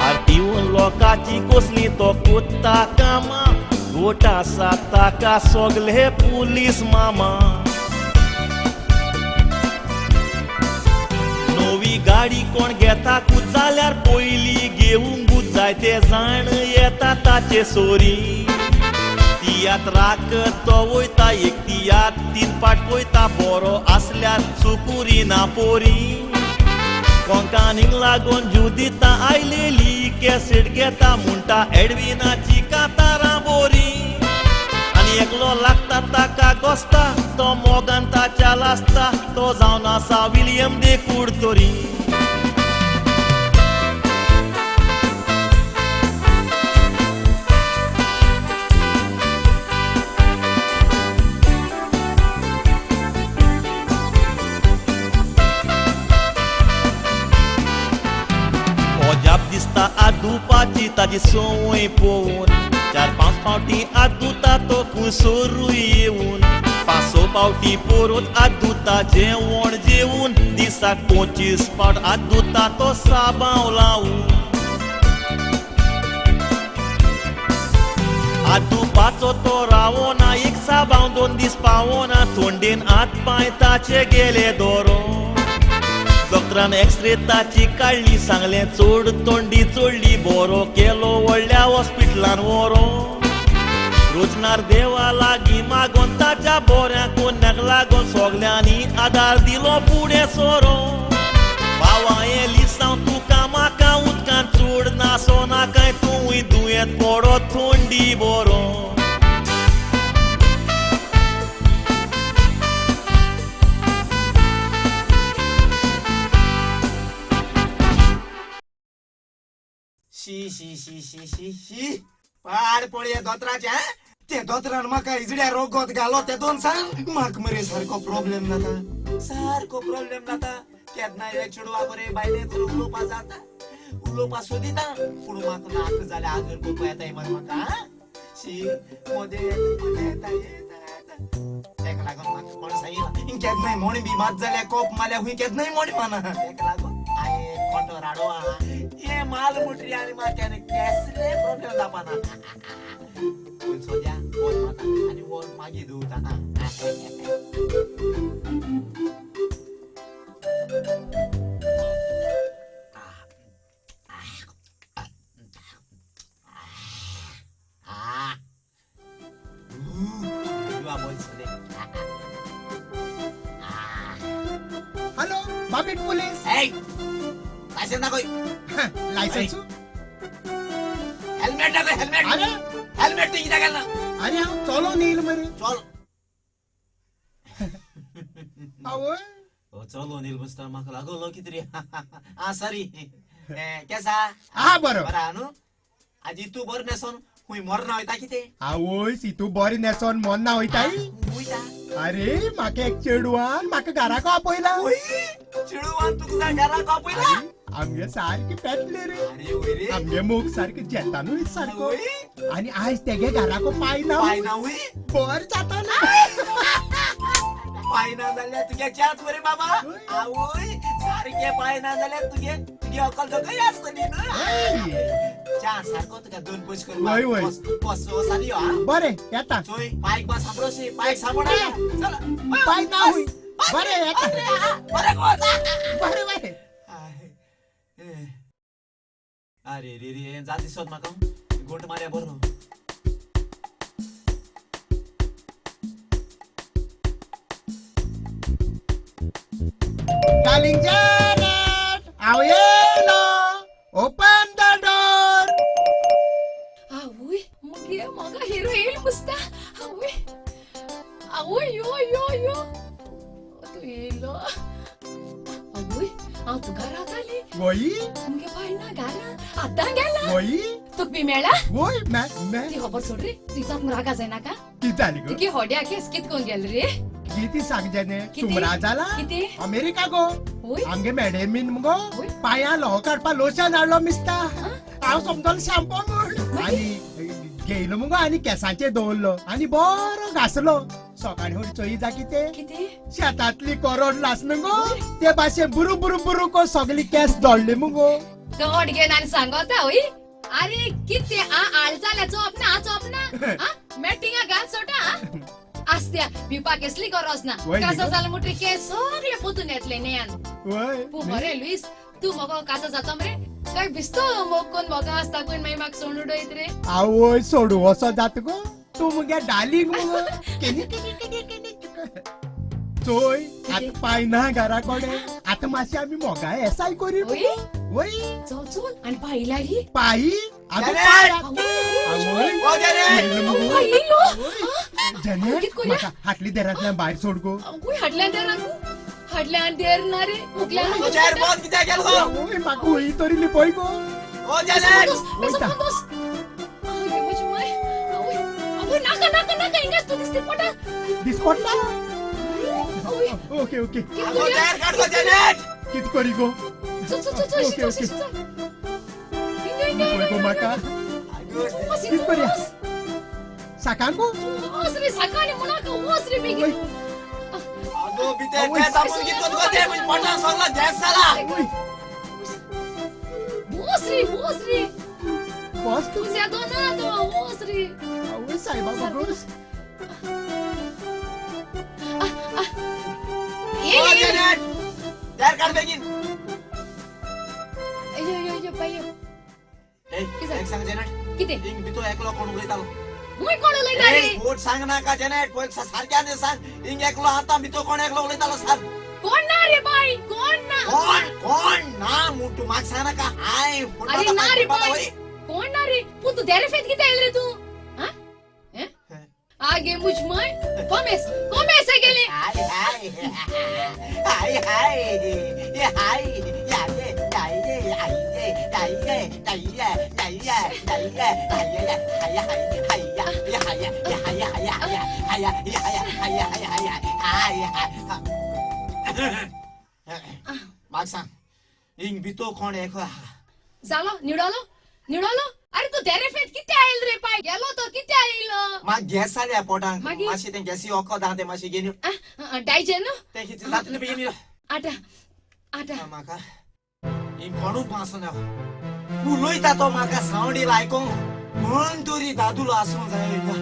आरतीवन लोकांची कसली तो कोत्ता कामां गोट आसा ताका सगले पुलीस मामा. नवी गाडी कोण घेता जाल्यार पयली घेवंकूच जाय ते जाण येता ताचे सोरी. तियात्राक तो वयता एक तियात तीन पाट पळयता बरो आसल्यार सुकुरी ना पोरी. कोंकानीक लागून जुदिता आयलेली कॅसेट घेता म्हणटा एडविनाची कातारां बोरी आनी एकलो लागता ताका गोस्ता तो मोगान ताच्या लासता तो जावन आसा विलियम दे कुडतरी. दिसता आदुपाची ताजी संवय पळोवन 4-5 फावटी आदुता तो खुंयसरूय येवन 5-6 फावटी परत आदुता जेवण जेवन दिसाक 25 फावट आदुता तो साबांव लावन आदुपाचो तो रावना एक साबांव 2 दीस पावना थंडेन हात पांय ताचे गेले दोरो. डॉक्टरान एक्सरे ताची काडली सांगलें चड तोंडी चोडली बरो केलो व्हडल्या हॉस्पिटलान व्हरो. रोजनार देवा लागीं मागोन ताच्या बोऱ्या कोन्याक लागोन सगल्यांनी आदार दिलो फुडें सोरो. बाबा हें लिसांव तुका म्हाका उदकान चड नासो नाकाय तूंय दुयेंत पडो थंडी बरो. शी शी शी शी शी शी पाड पळये दोतराचे ते दोतरान म्हाका इजड्या रोगोत घालो ते दोन सांग म्हाका मरे सारको प्रॉब्लेम जाता सारको प्रॉब्लेम जाता. केन्ना एक चेडवा बरे बायले करून उलोवपा जाता उलोवपा सोदिता पूण म्हाका नाका जाल्यार आजून कोपा येता मरे म्हाका. शी मदें येता येता येता तेका लागून म्हाका कोण सांगिला केन्नाय मोणी बी मात जाल्यार कोप मारल्यार खूंय केन्नाय मोणी माना तेका लागून हांवें कोणतो राडो आहा हे माल मुटरी आनी मात्याने कसले प्रॉब्लेम जावपाना. पयलीं सोद्या वोत माता आनी वोत मागीर धुवता. हॅलो बाबीट पोलीस. लायसन्स दाखव. लायसन्स हेल्मेट दाखव. हेल्मेट. अरे हेल्मेट कित्याक घालना? अरे हांव चलोन येयला मरे. चल आवय चलोन येयला बसता म्हाका लागलो कितें रे. आं सॉरी केसा आहा बरो बरो आहा न्हू. आजी तूं बरो न्हेसोन खूंय मरना वयता कितें? आवय सितू बरें न्हेसोन मरना वयताय. वयता. अरे म्हाका एक चेडवान म्हाका घराक आपयला. चेडवान तुका घराक आपयला? आमगे सारके पेटले रे आमगे मोग सारके जेतानूय सारको आनी आयज तेगे घराको पाय ना बर जाता ना. पाय ना जाल्यार तुगे च्याच मरे बाबा. आवय सारके पाय ना जाल्यार तुगे तुगे अकल दोगय आसतली न्हू. च्या सारको तुका 2 पयशे कर. वय वय बस बस आनी यो. बरें येता. चोय पायक बस सांबळोशी पायक सांबळ. चल पाय ना हुय. बरें येता. बरें बरें बरें. अरे रे रे जात दिसत म्हाका गोंट मारया बरो. डार्लिंग जॅनेट हांव येयलो ओपन the door. आवय मुगे म्हाका हिरो येयल मुसता. आवय आवय यो यो यो तूं येयलो. आवय हांव तुका रावताली. वय मुगे पाय ना घरा आतां गेला. वय तुका बी मेळ्ळा? वय मे ती खबर सोड रे. तुझ्यात रागा जायनाका. कितें जाली गो? तुगे होड्या केस कित करून गेल रे? किती सांग जेने सुमरा जाला अमेरिका गो. आमगे मॅडमीन मुगो पांया लोह काडपा लोशन हाडलो मिस्ता. हांव समजलो शॅम्पू म्हूण आनी घेयलो मुगो आनी केंसांचेर दवरलो आनी बरो घासलो. सकाळी फुडें चोयी जा कितें शेतांतली करोड लासना गो ते भाशेन बुरू बुरू बुरू को सगळी केंस दोडली मुगो. तोंड घेवन आनी सांगता वय. अरे कितें आ आळ जाल्या चोप ना चोप ना मॅटिंगा घाल सोटा. आसत्या पिवपाक कसली गरज ना. काजो जालो म्हणटकीर केंस सगळे पोतून येतले न्हयान. पूण बरें लुईस तूं मगो काजो जाता मरे काय भिस्तो मोग कोण मोगा आसता कोण मागीर म्हाका सोडून उडयत रे. आवय सोडू असो जाता गो तूं मुगे डार्लिंग मुगो. केनी केनी केनी केनी चोय आतां पाय ना घरा कडेन आतां मातशें आमी मोगा एसाय करी. वय चल चल आणि पायला ही पायी अगं पाय जनेट म्हाका हाटली देरांतल्यान भायर सोड गो. खंय हाडल्यान देर हाडल्यान देर ना रे मुकल्यान बंद कित्याक गेलो गो? म्हाका खंय तरी लिपय गो. ओ जनेट नाका नाका नाका हिंगाच तूं दिसती पडटा दिसपडटा. ओके ओके देर काड गो जनेट. कित करी गो? चल चल चल ओके ओके लिपय गो म्हाका. कित करी साकांकू? वच रे साकांनी म्हणाका वच रे बेगीन. अगो भितर गॅस आपून कित करता गो ते पोटान सगळो गॅस जाला. वच रे वच रे बस तूं येदो ना तो वच रे. आवय सायबा बगोस. ओ जनेट देर काड बेगीन. यो यो यो बाय यो. एक सांग जनेट कितें? हिंग भितर एकलो कोण उलयतालो? मुय कोण उलयता रे? खोट सांग नाका जनेट. पयर सारक्यान सांग. हिंग एकलो आतां भितर कोण एकलो उलयतालो सांग. कोण ना रे बाय कोण ना? कोण कोण ना म्हूण तूं म्हाका सांग नाका. हाय अरे ना रे बाय कोण ना रे. पूण तूं देरे फेत कितें आयलो रे तूं? आगे मुझ my कोमेस कोमेस गेले. हाय हाय हाय हाय हाय या ये या ये हाय ये या ये या ये या ये या ये हाय ये हाय हाय हाय या ये हाय ये हाय हाय हाय हाय हाय हाय हाय हाय हाय हाय. म्हाका सांग हिंग भितर कोण एकलो आहा? जालो निवडलो निवडलो. अरे तू देरे फेत कितें आयल रे पाय गेलो तो कितें आयलो? म्हाका गॅस जाल्या पोटांक मातशें तें गॅसी वखद आहा तें मातशें घेवन यो. डायजेन तें कितें जातलें बेगीन यो. आटा आटा म्हाका हिंग कोणूच आसना उलयता तो म्हाका सावंड येयला आयकोंक. कोण तरी दादुलो आसूंक जाय हिंगा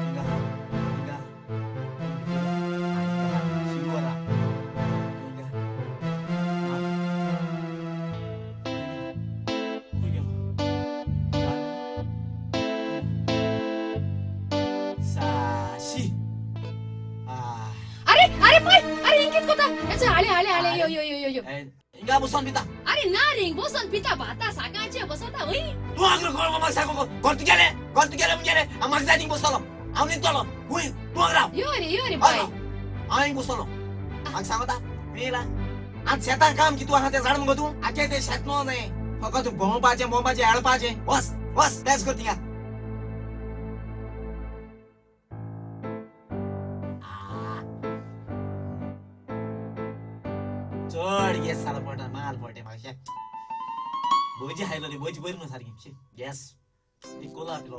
हिंगा हिंगा शिवरा हिंगा साशी. अरे अरे पाय अरे हिंग कित कोता? अच्छा हाले हाले हाले यो यो यो यो यो हिंगा बसोन पिता. अरे ना रे हिंग बसोन पिता भाता साकाचे बसता वय. तूं आग्रो कोण म्हाका सांगू घर तुगेलें घर तुगेलें मुगेलें हांव म्हाका जाय थिंग बसतलो हांव न्हिदतलो. हूंय तूं हांगा राव. यो रे यो रे बाय हांव हिंग बसतलो. म्हाका सांगता येयला आतां शेतान काम कितू आहा तें जाण मुगो तूं? आगे तें शेत न्हू न्हय फकत भोंवपाचें भोंवपाचें हेळपाचें. वच वच तेंच कर थिंगा. चड गॅस जाला पोटान माल पोटे म्हाका. भजी खायलो रे भजी बरी न्हू सारकी. गॅस एक कोला पिलो.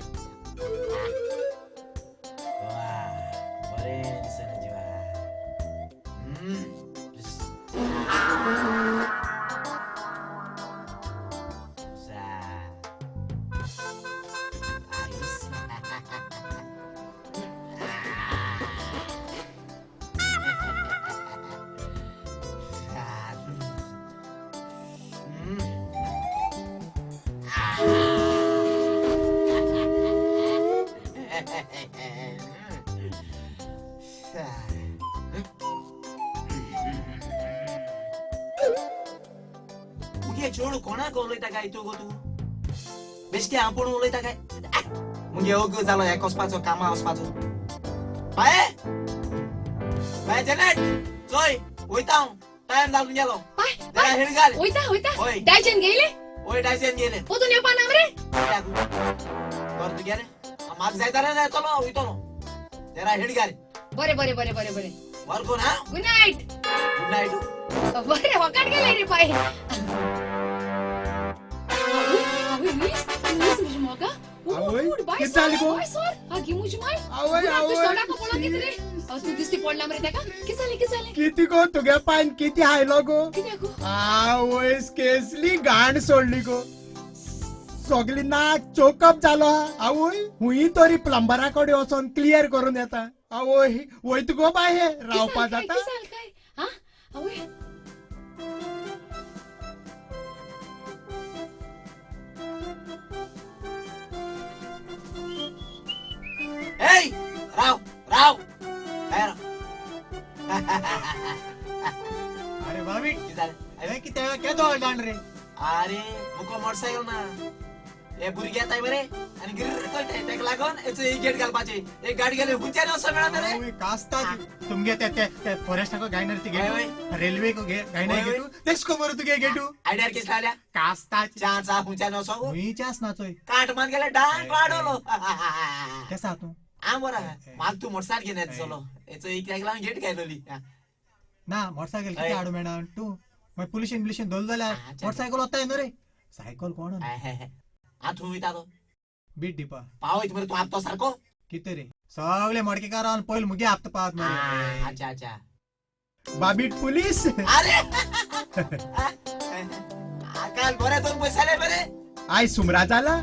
बरें दिसना जिवा. मुगे चेडूं कोणाक उलयता काय तूं गो? तूं बेश्टें हांव पूण उलयता काय? मुगे ओग जालो हें वचपाचो कामां वचपाचो. बाये बाये जनेट चोय वयता हांव टायम जालो गेलो. हेड घाल. वयता वयता डायजेन गेले? वय डायजेन गेले. पोतून येवपा ना मरे? बरें तुगेलें म्हाका जाय जाल्यार येतलो वयतलो. जरा हेड घाल. बरें बरें बरें बरें बरें बरें कोण. हा गुड नायट. Good night. बरें वकाट गेले रे पाय. आवय लुईस लुईस मुझ मोगा. आवय कित जालें गो? आगे मुझ my. आवय आवय सोडा पळो कित रे? तूं दिसती पडला मरे ताका. कित जालें कित जालें? किती गो तुगे पायन किती हायलो गो? कित्याक गो? आवय केसली घाण सोडली गो. सगली नाक चोकअप जालो. आवय हुंय तरी प्लंबरा कडेन वचोन क्लियर करून येता. आवय वयत गो बाय हे रावपा जाता. आवय Hey, राव राव काय राव. अरे भाभी कितें जालें? हे कितें केदो दांड रे? अरे मुको मोटरसायकल ना हे भुरगे येताय मरे आनी गिर्र करताय तेका लागून हेचो एक गेट घालपाची एक गाडी गेली खंयच्यान वचों मेळना रे. कास्ता तुमगे ते ते फॉरेस्टाको गायनर ती गेटू रेल्वेको गायनर गेटू तेच खबर तुगे गेटू आयडियार किस लागल्या कास्ता चान्स आ खंयच्यान वचों खंयच्याच नाचोय काट मान गेले डांग वाडवलो. केसा तूं? हांव बरो आहा. म्हाका तूं मोटरसायकल घेवन येता चलो हेचो एक लागून गेट घायलोली. ना मोटरसायकल कितें हाडूं मेळना तूं मागीर पुलिशेन बिलिशेन धरलो जाल्यार मोटरसायकल वताय न्हू रे. सायकल कोण आं तूं वयता तो बीट दिपा पावयत मरे तूं आपतो सारको कितें रे सगळे मडकेकारान पयलीं मुगे आपतो पावत मरे. अच्छा अच्छा बाबीट पुलीस. अरे काल बरे दोन पैसे आले मरे. आय सुमरा जाला.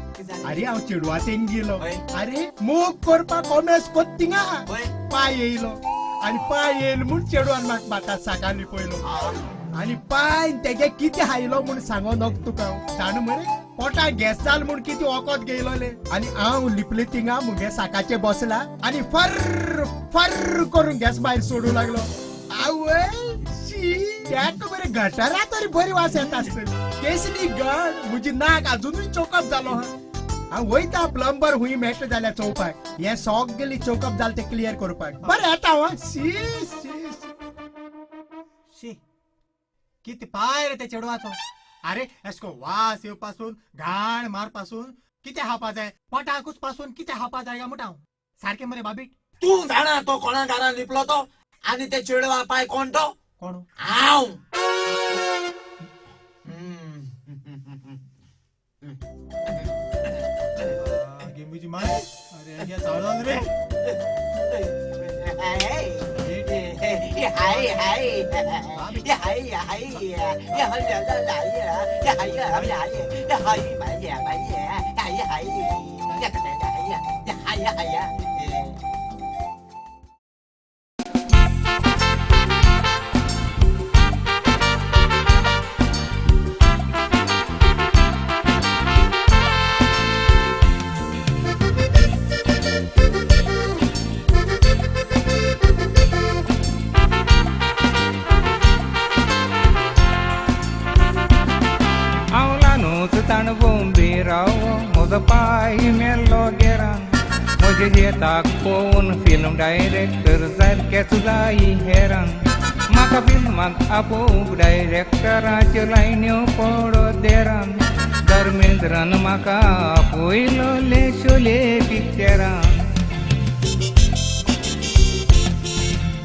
अरे हांव चेडवा तेंग गेलो. अरे मोग करपाक कोमेस कोत थिंगा पाय येयलो आनी पाय येयलो म्हूण चेडवान म्हाका भाता साकान लिपयलो आनी पाय तेगे कितें हायलो म्हूण सांगो नक तुका जाणू मरे पोटाक गॅस जाल म्हूण कितें वखद घेयलोले आनी हांव लिपले थिंगा मुगे साकाचे बसला आनी फर्र फर्र करून गॅस भायर सोडूं लागलो. आवय शी तेका बरे गटारा तरी बरी वास येता आसतली. केसली गण म्हजी नाक आजुनूय चोकप जालो. हा हांव वयता प्लंबर हुंय मेळटा जाल्यार चोवपाक हें सगळी चोकप जालें तें क्लियर करपाक. बरें येता हांव. शी शी शी कितें पाय रे त्या चेडवाचो. अरे एसको वास येवपासून घाण मारपासून कितें खावपा जाय पोटाकूच पासून कितें खावपा जाय काय म्हणटा हांव. सारकें मरे बाबीट. तूं जाणा तो कोणा घरान लिपलो तो आनी ते चेडवा पाय कोण तो? कोण? हांव. गेंबूची माय. अरे गे चाळोन रे. हाय हाय हाय हाय हाय हाय हाय. पाय मेल्लो गेरान म्हजे जेताक पळोवन फिल्म डायरेक्टर सारकेच जाई हेरान म्हाका फिल्मांत आपोवंक डायरेक्टराच्यो लायन्यो पडो देरान धर्मेंद्रान म्हाका आपयलोले शोले पिक्चरान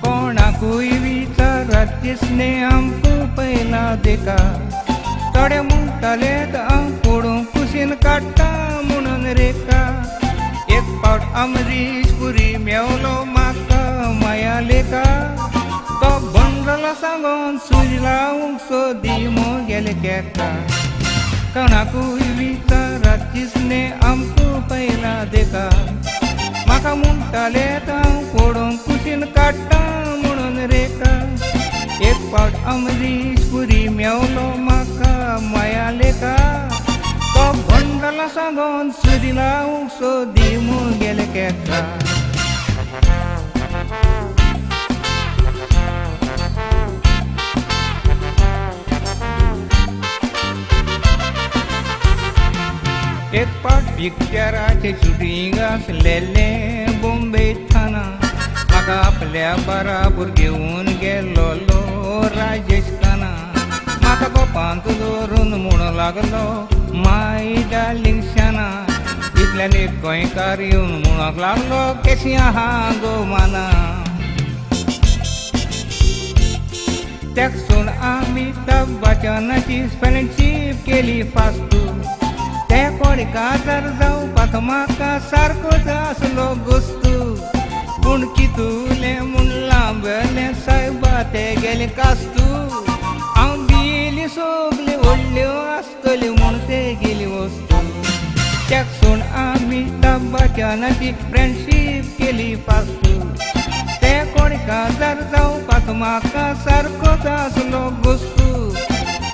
कोणाकूय विचारात दिसने आमकां पयला देखा थोडे म्हणटाले हांव पडूंक कुशीन काडटा म्हणून रेखा एक फावट अमरीश पुरी मेवलो म्हाका माया लेखा तो बंडल सांगोन सुरी लावंक सोदी म्हगेले केका कोणाकूय विचारात दिसने आमकां पयला देखा म्हाका म्हणटाले हांव पडूंक कुशीन काडटा म्हणून रेखा एक फावट अमरीश पुरी मेवलो म्हाका माया लेखा तो बंडल सांगोन सुरी लावंक सोदी म्हगेले केका. एक फावट पिक्चराचें शुटींग आसलेलें बोम्बे थाना म्हाका आपल्या बराबर घेवन गेल्लो राजेश खाना म्हाका गोपांत दवरून म्हणूंक लागलो माय डार्लिंग शाना इतल्यान एक गोंयकार येवन म्हणूंक लागलो केशी आहा गो माना तेक सोड अमिताभ बच्चनाची फ्रेंडशीप केली फास्तू ते कोण काजार जावपाक म्हाका सारकोच आसलो गोस्तू पूण कितुलें म्हूण लांबलें सायबा ते गेले कास्तू हांव बियेली सगल्यो व्हडल्यो आसतल्यो म्हूण ते गेली वस्तू तेक सोड अमिताभ बच्चनाची फ्रेंडशीप केली फास्तू ते कोण काजार जावपाक म्हाका सारकोच आसलो गोस्तू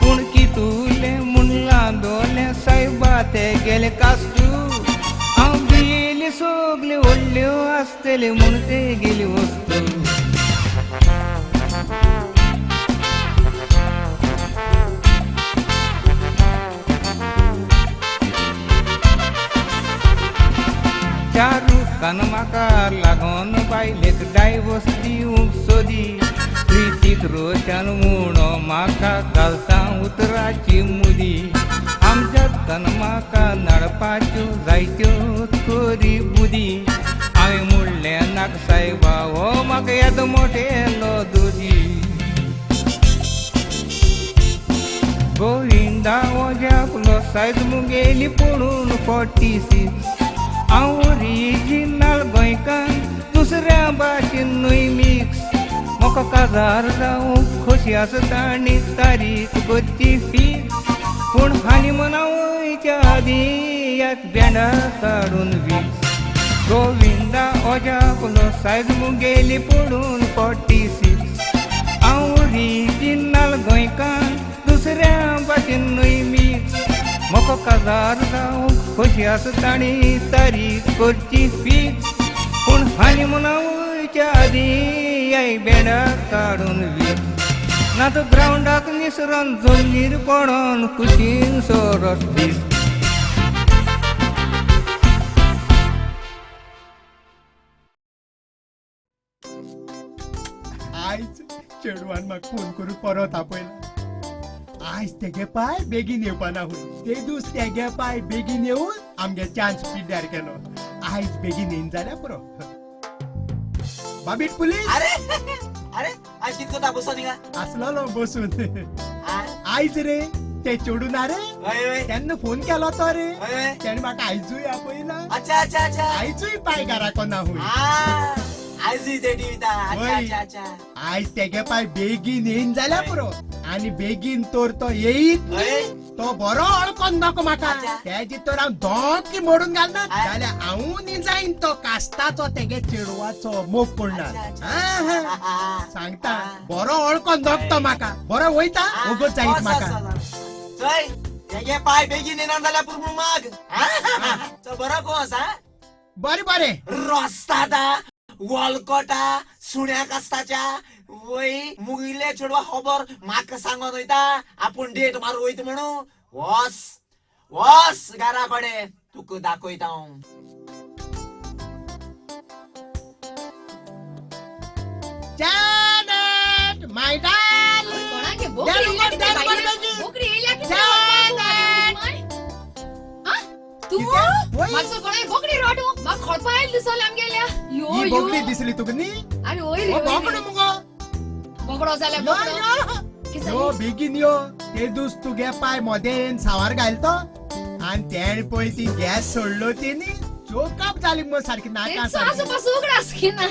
पूण कितुलें म्हूण लांबलें सायबा ते गेले कास्तू हांव बियेली सगल्यो व्हडल्यो आसतल्यो म्हूण ते गेली वस्तू. तनमाका लागोन बायलेक डायवोर्स दिवंक सोदी प्रितीक रोशन म्हणो म्हाका घालता उतराची मुदी आमच्या तनमाका नडपाच्यो जायत्यो कोरी बुदी हांवें म्हणलें नाका सायबा हो म्हाका येदो मोटेलो दुदी गोविंदा ओज्याकलो सायज मुगेली पडून 46 हांव ओरिजिनल गोंयकार दुसऱ्या भाशेन न्हय मिक्स म्हाका काजार जावंक खोशी आसता आनी तारीख करची फिक्स पूण हानी मना वयच्या आदीं यात बँडा काडून 20 गोविंदा ओज्याकलो सायज मुगेली पडून 46 हांव ओरिजिनल गोंयकार दुसऱ्या भाशेन न्हय मिक्स म्हाका काजार जावंक खोशी आसता आनी तारीख करची फिक्स पूण हानी मना वयच्या आदीं याय बँडा काडून 20 ना तर ग्रावंडाक निसरोन जमनीर पडोन कुशीन सोरस दीस. आयज चेडवान म्हाका फोन करून परत आपयला. आयज तेगे पाय बेगीन येवपाना हुंय ते दीस तेगे पाय बेगीन येवन आमगे चान्स पिड्ड्यार केलो. आयज बेगीन येयन जाल्यार पुरो. बाबीट पुलीस. अरे अरे आयज कितको ता बसून हिंगा आसलोलो बसून. आयज रे ते चेडूं ना रे तेन्ना फोन केलो तो रे तेणें म्हाका आयजूय आपयला. अच्छा अच्छा अच्छा. आयजूय पाय घराको ना हुंय. आयजूय ते टिविता. अच्छा अच्छा. आयज तेगे पाय बेगीन येयन जाल्यार पुरो. आनी बेगीन तर तो येयत तो बरो अडकोन नको म्हाका. तेजी तर हांव दोंकी मोडून घालना जाल्यार हांव न्ही जायन तो कास्ताचो तेगे चेडवाचो मोग पडना. सांगता बरो अडकोन नको म्हाका. बरो वयता वगत जायत म्हाका. चल तेगे पाय बेगीन येना जाल्यार पुरो माग. चल बरो कोस. बरें बरें. रस्तादा वॉलकोटा सुण्या कास्ताच्या वय मुगिल्ले चेडवा खबर म्हाका सांगोन वयता आपूण डेट मारू वयता म्हणून. वस वस घरा कडेन तुका दाखयता हांव. Janet, my darling. कोणागे बोकडी येयल्या कितें बायल्या? बोकडी येयल्या कितें? तूं मातसो कोणाय बोकडी रोडू म्हाका खोडपा आयली दिसोले आमगेल्या. यो ही बोकडी दिसली तुका न्ही? अरे वय रे बोकडो मुगो बोकडो जाल्यार बोकडो. यो बेगीन यो. ते दीस तुगे पाय मोदेन सावार घालतो आनी तेणें पळय ती गॅस सोडलो तेणी चोकअप जाली मुगो सारकी नाका सारकी. आसू उगडास घेना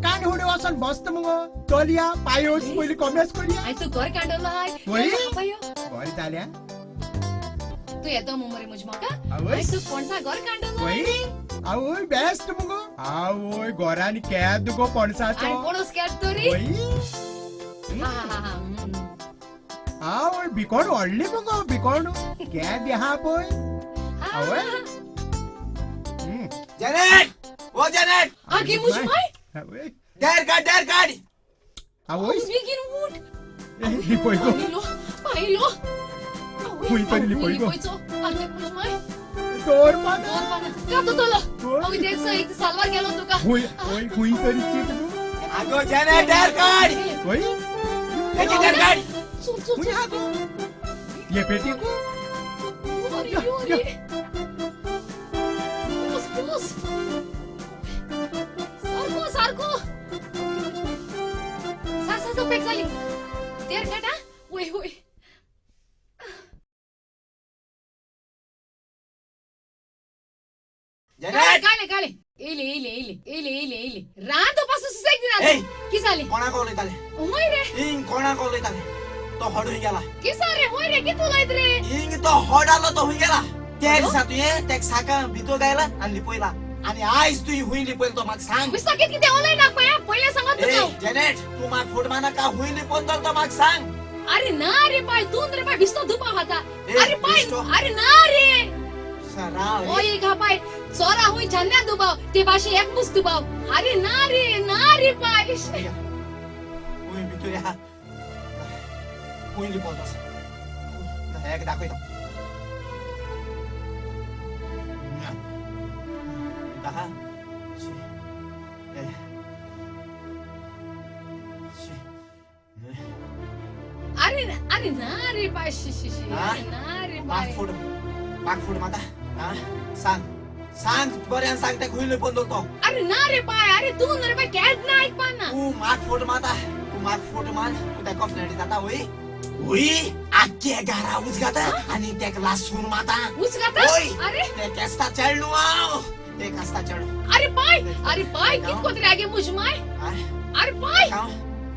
कान हुडी वचोन बसता मुगो. चलया पाय वच पयलीं कॉमेस करया. आनी तूं घर कांडलो हाय. बरें जाल्या. तूं येतो मरे म्हजे म्हाका. तूं पणसा घर कांडलो. आवय बेस्ट मुगो. आवय घरान केद गो पणसाचो. पणस केद तरी. आवय भिकोण व्हडली मुगो. भिकोण केद आहा पळय. आवय जॅनेट ओ जॅनेट. आगे मुझ my. Dare काड डेर काड. आवय बेगीन उठ. लिपय गो. पायलो हुंय तरी लिपय गो. दोर पाना कातो तोलो. अगो तेच एक सालवार गेलो तुका. हुंय हुंय तरी चीट गो. आगो जॅनेट डेर काड. वय तेगे डेर काड. चल चल हुंय आगो ये पेटी गो. अरे अरे बस बस सारको सारको सार सार पेक जाली. देर काड. वय वय काळे काळे येयले येयले येयले येयले येयले येयले रात पासून सुसेग दिना. की जालें? कोणाक उलयताले? हय रे हिंग कोणाक उलयताले? तो हड हुंय गेला. की रे हय रे कितें उलयत रे? हिंग तो हड आलो तो हुंय गेला. त्या दिसा तुवें तेका साका भितर गायला आनी लिपयला आनी आयज तुवें हुंय लिपयला तो म्हाका सांग. विस्ता कितें कितें उलय नाका पळय. पयलें सांगत तुका. जॅनेट तूं म्हाका फूट मारनाका. हुंय लिपोवन तो म्हाका सांग. अरे ना रे पाय तूं रे पाय विस्तो धुपा खाता. अरे पाय अरे ना रे ओय घा पाय चोरा हुंय छान्या दुबाव ते भाशे एक मुस दुबाव. अरे ना रे ना रे पाय. हुंय भितर आहा. हुंय लिपोवन एक दाखयता. आहा अरे अरे ना रे पाय शी शी शी ना रे पाय. माग फूट माता. हा सांग सांग बऱ्यान सांग ते खुई लपून दवरतो. अरे ना रे पाय. अरे तू न्हू रे पाय केन्ना आयकपा ना. तू माग फूट माता. तू माग फूट मार. तू त्या कॉफनेटी जाता वय वय आख्खे घरा उजगाता आनी तेका लासून माता. उजगाता? अरे ते केसता चेडू हांव. ते केसता चेडू. अरे पाय अरे पाय कित कोत रे आगे मुज my. अरे पाय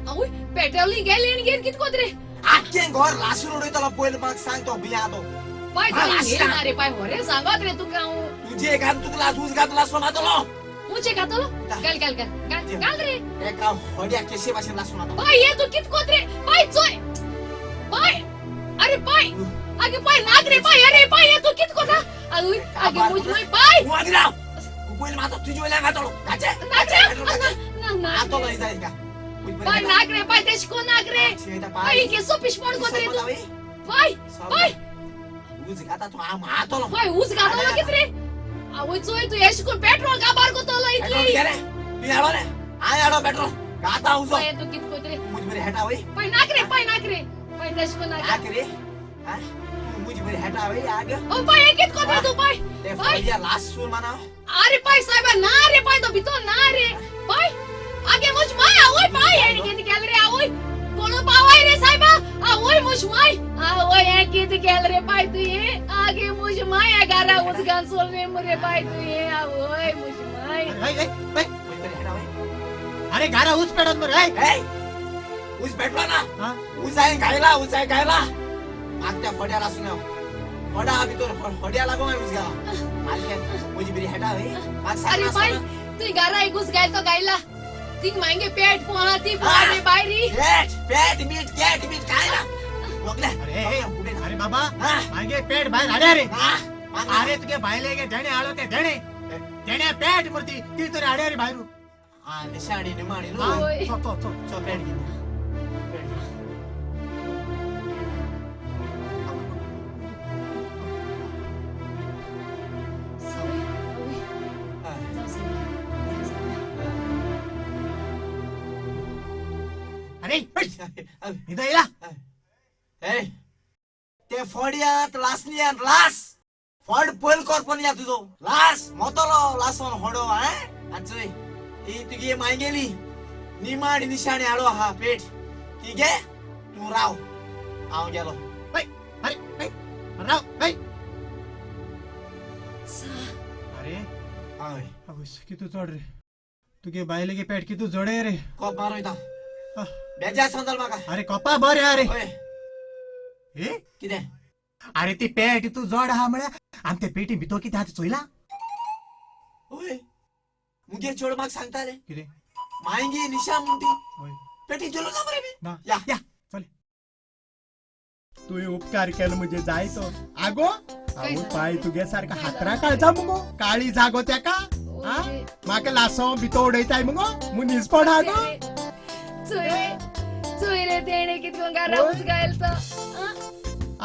आवय पेट्रोल गेले आनी घेन कित कोत रे. आख्खे घर लासून उडयतलो पयलो म्हाका सांग तो बिया तो. पाय तूं ना रे पाय होरे सांगत रे तुका हांव. तुजे घान तुका लास उजगात लासून मातलो. मुझे घातलो घाल घाल घाल घाल घाल रे. एका होड्या केसे भाशेन लासून माता. पाय ये तू कित कोत रे पाय चोय पाय. अरे पाय आगे पाय नाक रे पाय. अरे पाय ये तू कित कोता. आवय आगे मुज my पाय. तूं आदी राव. तूं पयलीं माता तुजे वयल्यान घातलो. घाचे नाचे ना ना घातलो जाय का. पाय नाक रे पाय तेश कोण नाक रे पाय. केसो पिशपण कोत रे तू पाय पाय. उज घाता तूं हांव मातलो. पाय उज घातलो कित रे. आवय चोय तू येश कोण पेट्रोल काबार कोतलो इतली. तूं हाडो रे हांव हाडो पेट्रोल घाता उजो. पाय तू कित कोत रे. मुज बरी हेटा वय. पाय नाक रे पाय नाक रे पाय तेश कोण नाक रे. हा तू मुज बरी हेटा वय आग. ओ पाय कित कोत रे तू पाय. ते फळ्या लासून माना. अरे पाय साहेबा ना रे पाय तो भितर ना रे पाय. आगे मुज my आवय पाय हेणी कित केल रे आवय कोण पावाय रे साहेबा. आवय मुज my आवय हे कित केल रे पाय तुये. आगे मुज my घरा उजगान सोल रे मुरे पाय तुये. आवय मुज my. अरे घरा उज पेडन मरे. ए उज पेटलो ना. उज हांवें घायला. उज हांवें घायला. म्हाका त्या फड्या लासून फडा भितर फड्या लागून हांवें उज घाला. मालक्यान म्हजी बरी हेटा वय. अरे पाय तुय घरा एक उज घायल तो घायला. तिंग मांगे पेट पोहा ती पोहा बायरी. पेट पेट मीठ केट मीठ काय ना. अरे अरे बाबा मागे पेट बाहेर अरे अरे अरे तुगे भायले गे धेणे आलो ते धेणे धेणे पेट मूर्ती ती तरी अरे अरे बाहेर. हा निशाणी निमाणी न्हू. चो चो चो पेट घे. अरे इथं येला. ए ते फड्यात लासनियान लास फड पयल करपन या तुजो लास मोतलो लासोन होडो. हा आनी चोय ही तुगे मायगेली निमाणी निशाणी हाडो आहा पेट ती घे तूं राव हांव गेलो. अरे राव. अरे हय कितू चड रे तुगे बायले पेट कितू जडे रे. कोप मारो येता बेजार सांगतालो म्हाका. अरे कोपा बरें. अरे ए कितें? अरे ती पेट तू जड आहा म्हळ्यार आनी ते पेटी भितर कितें आहा तें चोयला. हय मुगे चेडो म्हाका सांगता रे. कितें? मायगे निशा म्हण ती पेटी चोयलो ना मरे. या या चल. तुवें उपकार केलो म्हजे जाय तो. आगो आवय पाय तुगे सारका हातरा काळजा मुगो. काळी जागो तेका म्हाका लासो भितर उडयताय मुगो. मनीसपण आगो. चोय चोय रे तेणे कितको घरा उज घायल तो.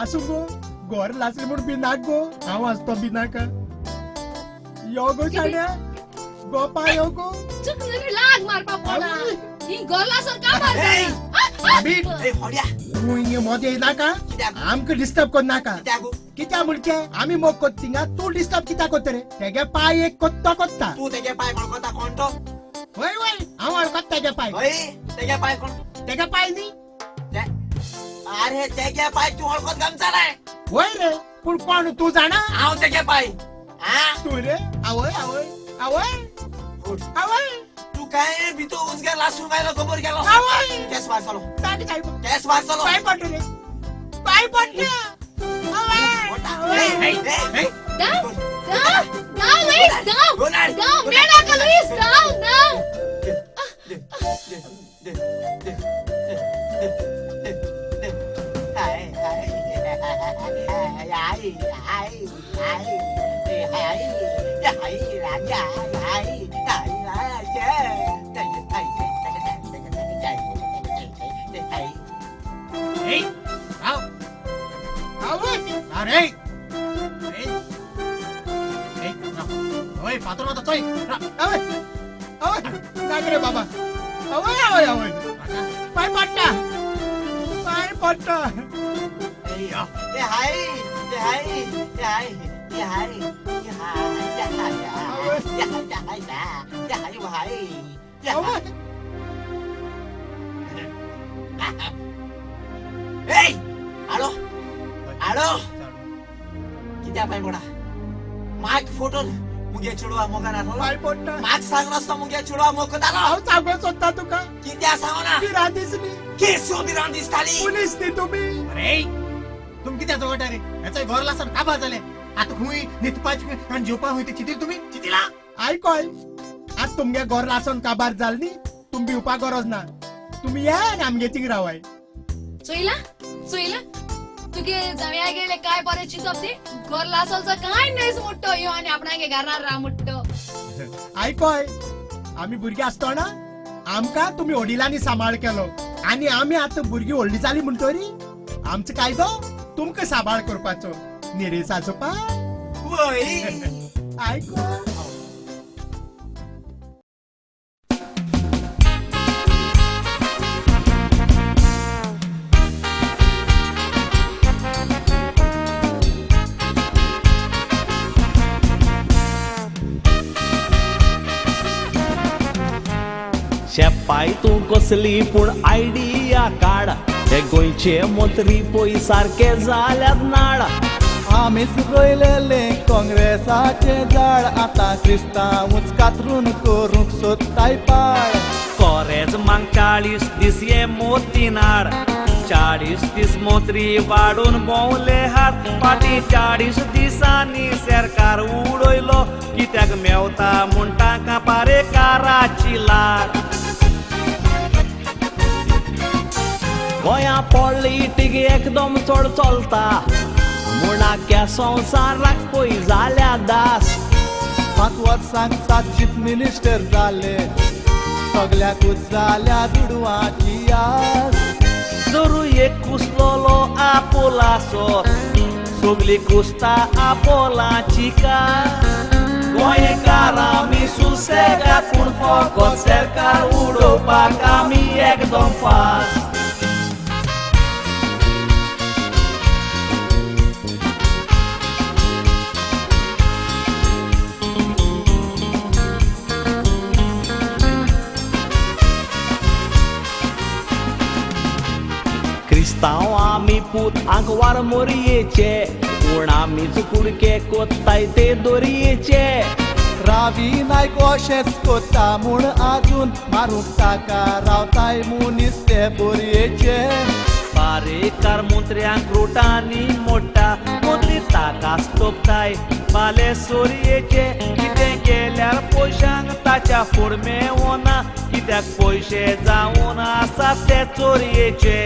आसूं गो घर लासले म्हूण भिनाक गो. हांव आसतो भिनाका. यो गो शाण्या गोपा यो गो. चुक रे लाग मारपा पोडा. ही घर लासून का मारता? तूं हिंगा मोदें येयनाका. आमकां डिस्टर्ब करनाका. कित्याक म्हणचे आमी मोग कोत्ता थिंगा तूं डिस्टर्ब कित्याक कोत्ता रे? तेगे पांय एक कोत्तो कोत्ता. तूं तेगे पांय कोण कोत्ता कोण तो? वय वय हांव वळखता तेगे पांय. हय तेगे पांय कोण? तेगे पांय न्ही. अरे तेगे पांय तूं वळखत गमचालाय. वय रे पूण कोण तूं जाणा? हांव तेगे पांय. तूं रे? आवय आवय आवय आवय तूं काय भितर उजगार लासून गायलो खबर गेलो. आवय केस वाचलो. केस वाचलो. पांय पडलो रे पांय पडलो. आवय दाव दाव दाव लुईस दाव दाव मेळाका लुईस दाव दाव. अरे ओय फातर माता चोय. आवय आवय नाक रे बाबा. आवय आवय आवय पांय पडटा पांय पडटा. ते हाय ते हाय ते हाय ते हाय ते हाय ते हाय ते हाय हाय. आडो आडो कित्या पांय पडा माग फोटोन मुगे चेडवा मोगान आसलो पांय पडटा. माग सांगनासतो मुगे चेडवा मोगतालो. हांव सांगूंक सोदता तुका. कित्या सांगना? भिरांत दिसली. केसो भिरांत दिसताली? पुलीस न्ही तुमी. अरे तुम कित्या जवळटा रे? हेचोय घर लासन काबार जालें. आतां खूंय न्हिदपाचें आनी जेवपा खूंय तें चिंतील तुमी? चिंतिला? आयकोय आज तुमगे घर लासन काबार जाल न्ही, तुम भिवपा गरज ना. तुमी या आनी आमगे थिंग रावाय. चोयला चोयला तुगे जावया गेले काय बरें चिंतप ती घर लासलचो काय न्हयच मुट्टो यो आनी आपणागे घरान राव मुट्टो. आयकोय आमी भुरगीं आसतना आमकां तुमी वडिलांनी सांबाळ केलो आनी आमी आतां भुरगीं व्हडली जाली म्हणटरी आमचो कायदो तुमकां सांबाळ करपाचो. न्ही रे सासोपा? वय. आयकोय. शेपाय तूं कसली पूण आयडिया काड, हे गोंयचे मंत्री पय सारके जाल्यात नाड. आमीच रोयलेले काँग्रेसाचें झाड, आतां क्रिस्तांवूच कातरून करूंक सोदताय पाड. कोरेज मांग 40 दीस हे मोती नाड, 40 दीस मोत्री वाडून भोंवले हात. फाटीं 40 दिसांनी सरकार उडयलो, कित्याक मेवता म्हूण तांकां पारेकाराची लाड. गोंया पॉलिटीक एकदम चड चलता म्हूण आख्या संवसाराक पय जाल्या दास. 5 वर्सांक 7 चीफ मिनिस्टर जाले, सगल्याकूच जाल्या दुडवाची आस. जरू एक कुसलोलो आपोलासो, सगली कुसता आपोलाची कास. गोंयकार आमी सुसेगाद पूण फकत सरकार उडोवपाक आमी एकदम फास्ट. क्रिस्तांव आमी पूत आंकवार मोरयेचे, पूण आमीच कुडके कोत्ताय ते दोरयेचे. रावी नायक अशेंच कोत्ता म्हूण आजून मारूंक ताका रावताय मनीस ते बोरयेचे. पारेकार मंत्र्यांक रुटांनी मोडटा, मंत्री ताकाच तोपताय बाले सोरयेचे. कितें केल्यार पयशांक ताच्या फोडमे वना, कित्याक पयशे जावन आसा ते चोरयेचे.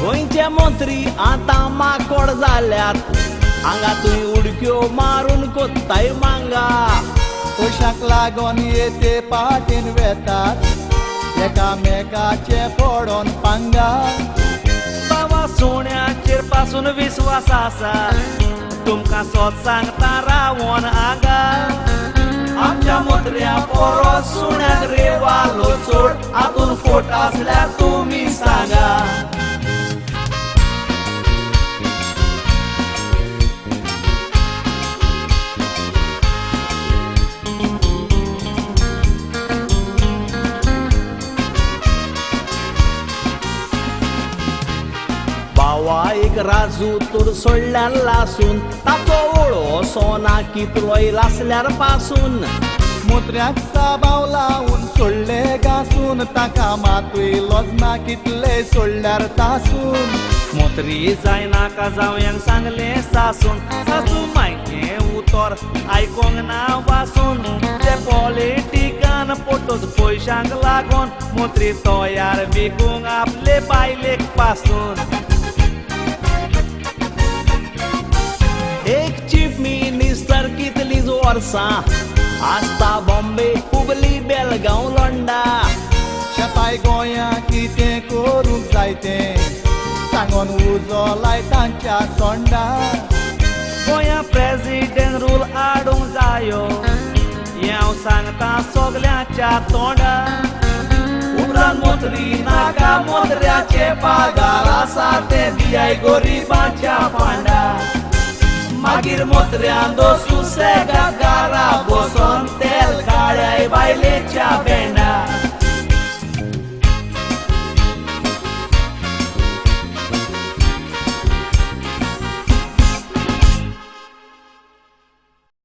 गोंयचे मंत्री आतां माकोड जाल्यात, हांगा तुंय उडक्यो मारून कोत्ताय मांगा. पयशांक लागोन येते पाटेन वेतात, एकामेकाचे पडोन पांगा. बाबा सोण्याचेर पासून विस्वास आसा, तुमकां सोद सांगता रावोन हांगा. आमच्या मंत्र्या परस सुण्याक रेवालो चड, आतून फोट आसल्यार तुमी सांगा. एक राजू तर सोडल्यार लासून, ताचो ओळो सोना कितलोय लासल्यार पासून. मोत्र्याक साबाव लावन सोडले घासून, ताका मातूय लजना कितले सोडल्यार तासून. मोत्री जायनाका जावयांक सांगलें सासून, सासू मायचें उतर आयकोंक ना वासून. ते पॉलिटिकान पोटोच पयशांक लागोन, मोत्री तयार विकूंक आपले बायलेक पासून. एक चीफ मिनिस्टर कितलींच वर्सां आसता बॉम्बे, हुबली, बेलगांव, लोंडा. शेपाय गोंया कितें करूंक जाय तें सांगोन उजो लाय तांच्या सोंडा. गोंया प्रेसिडेंट रूल हाडूंक जायो, हें हांव सांगता सगल्यांच्या तोंडा. उपरांत मोत्री नाका मोत्र्याचे पागार आसा ते दियाय गोरिबांच्या पांडा. मागीर मोत्र्यां दो सुसेगा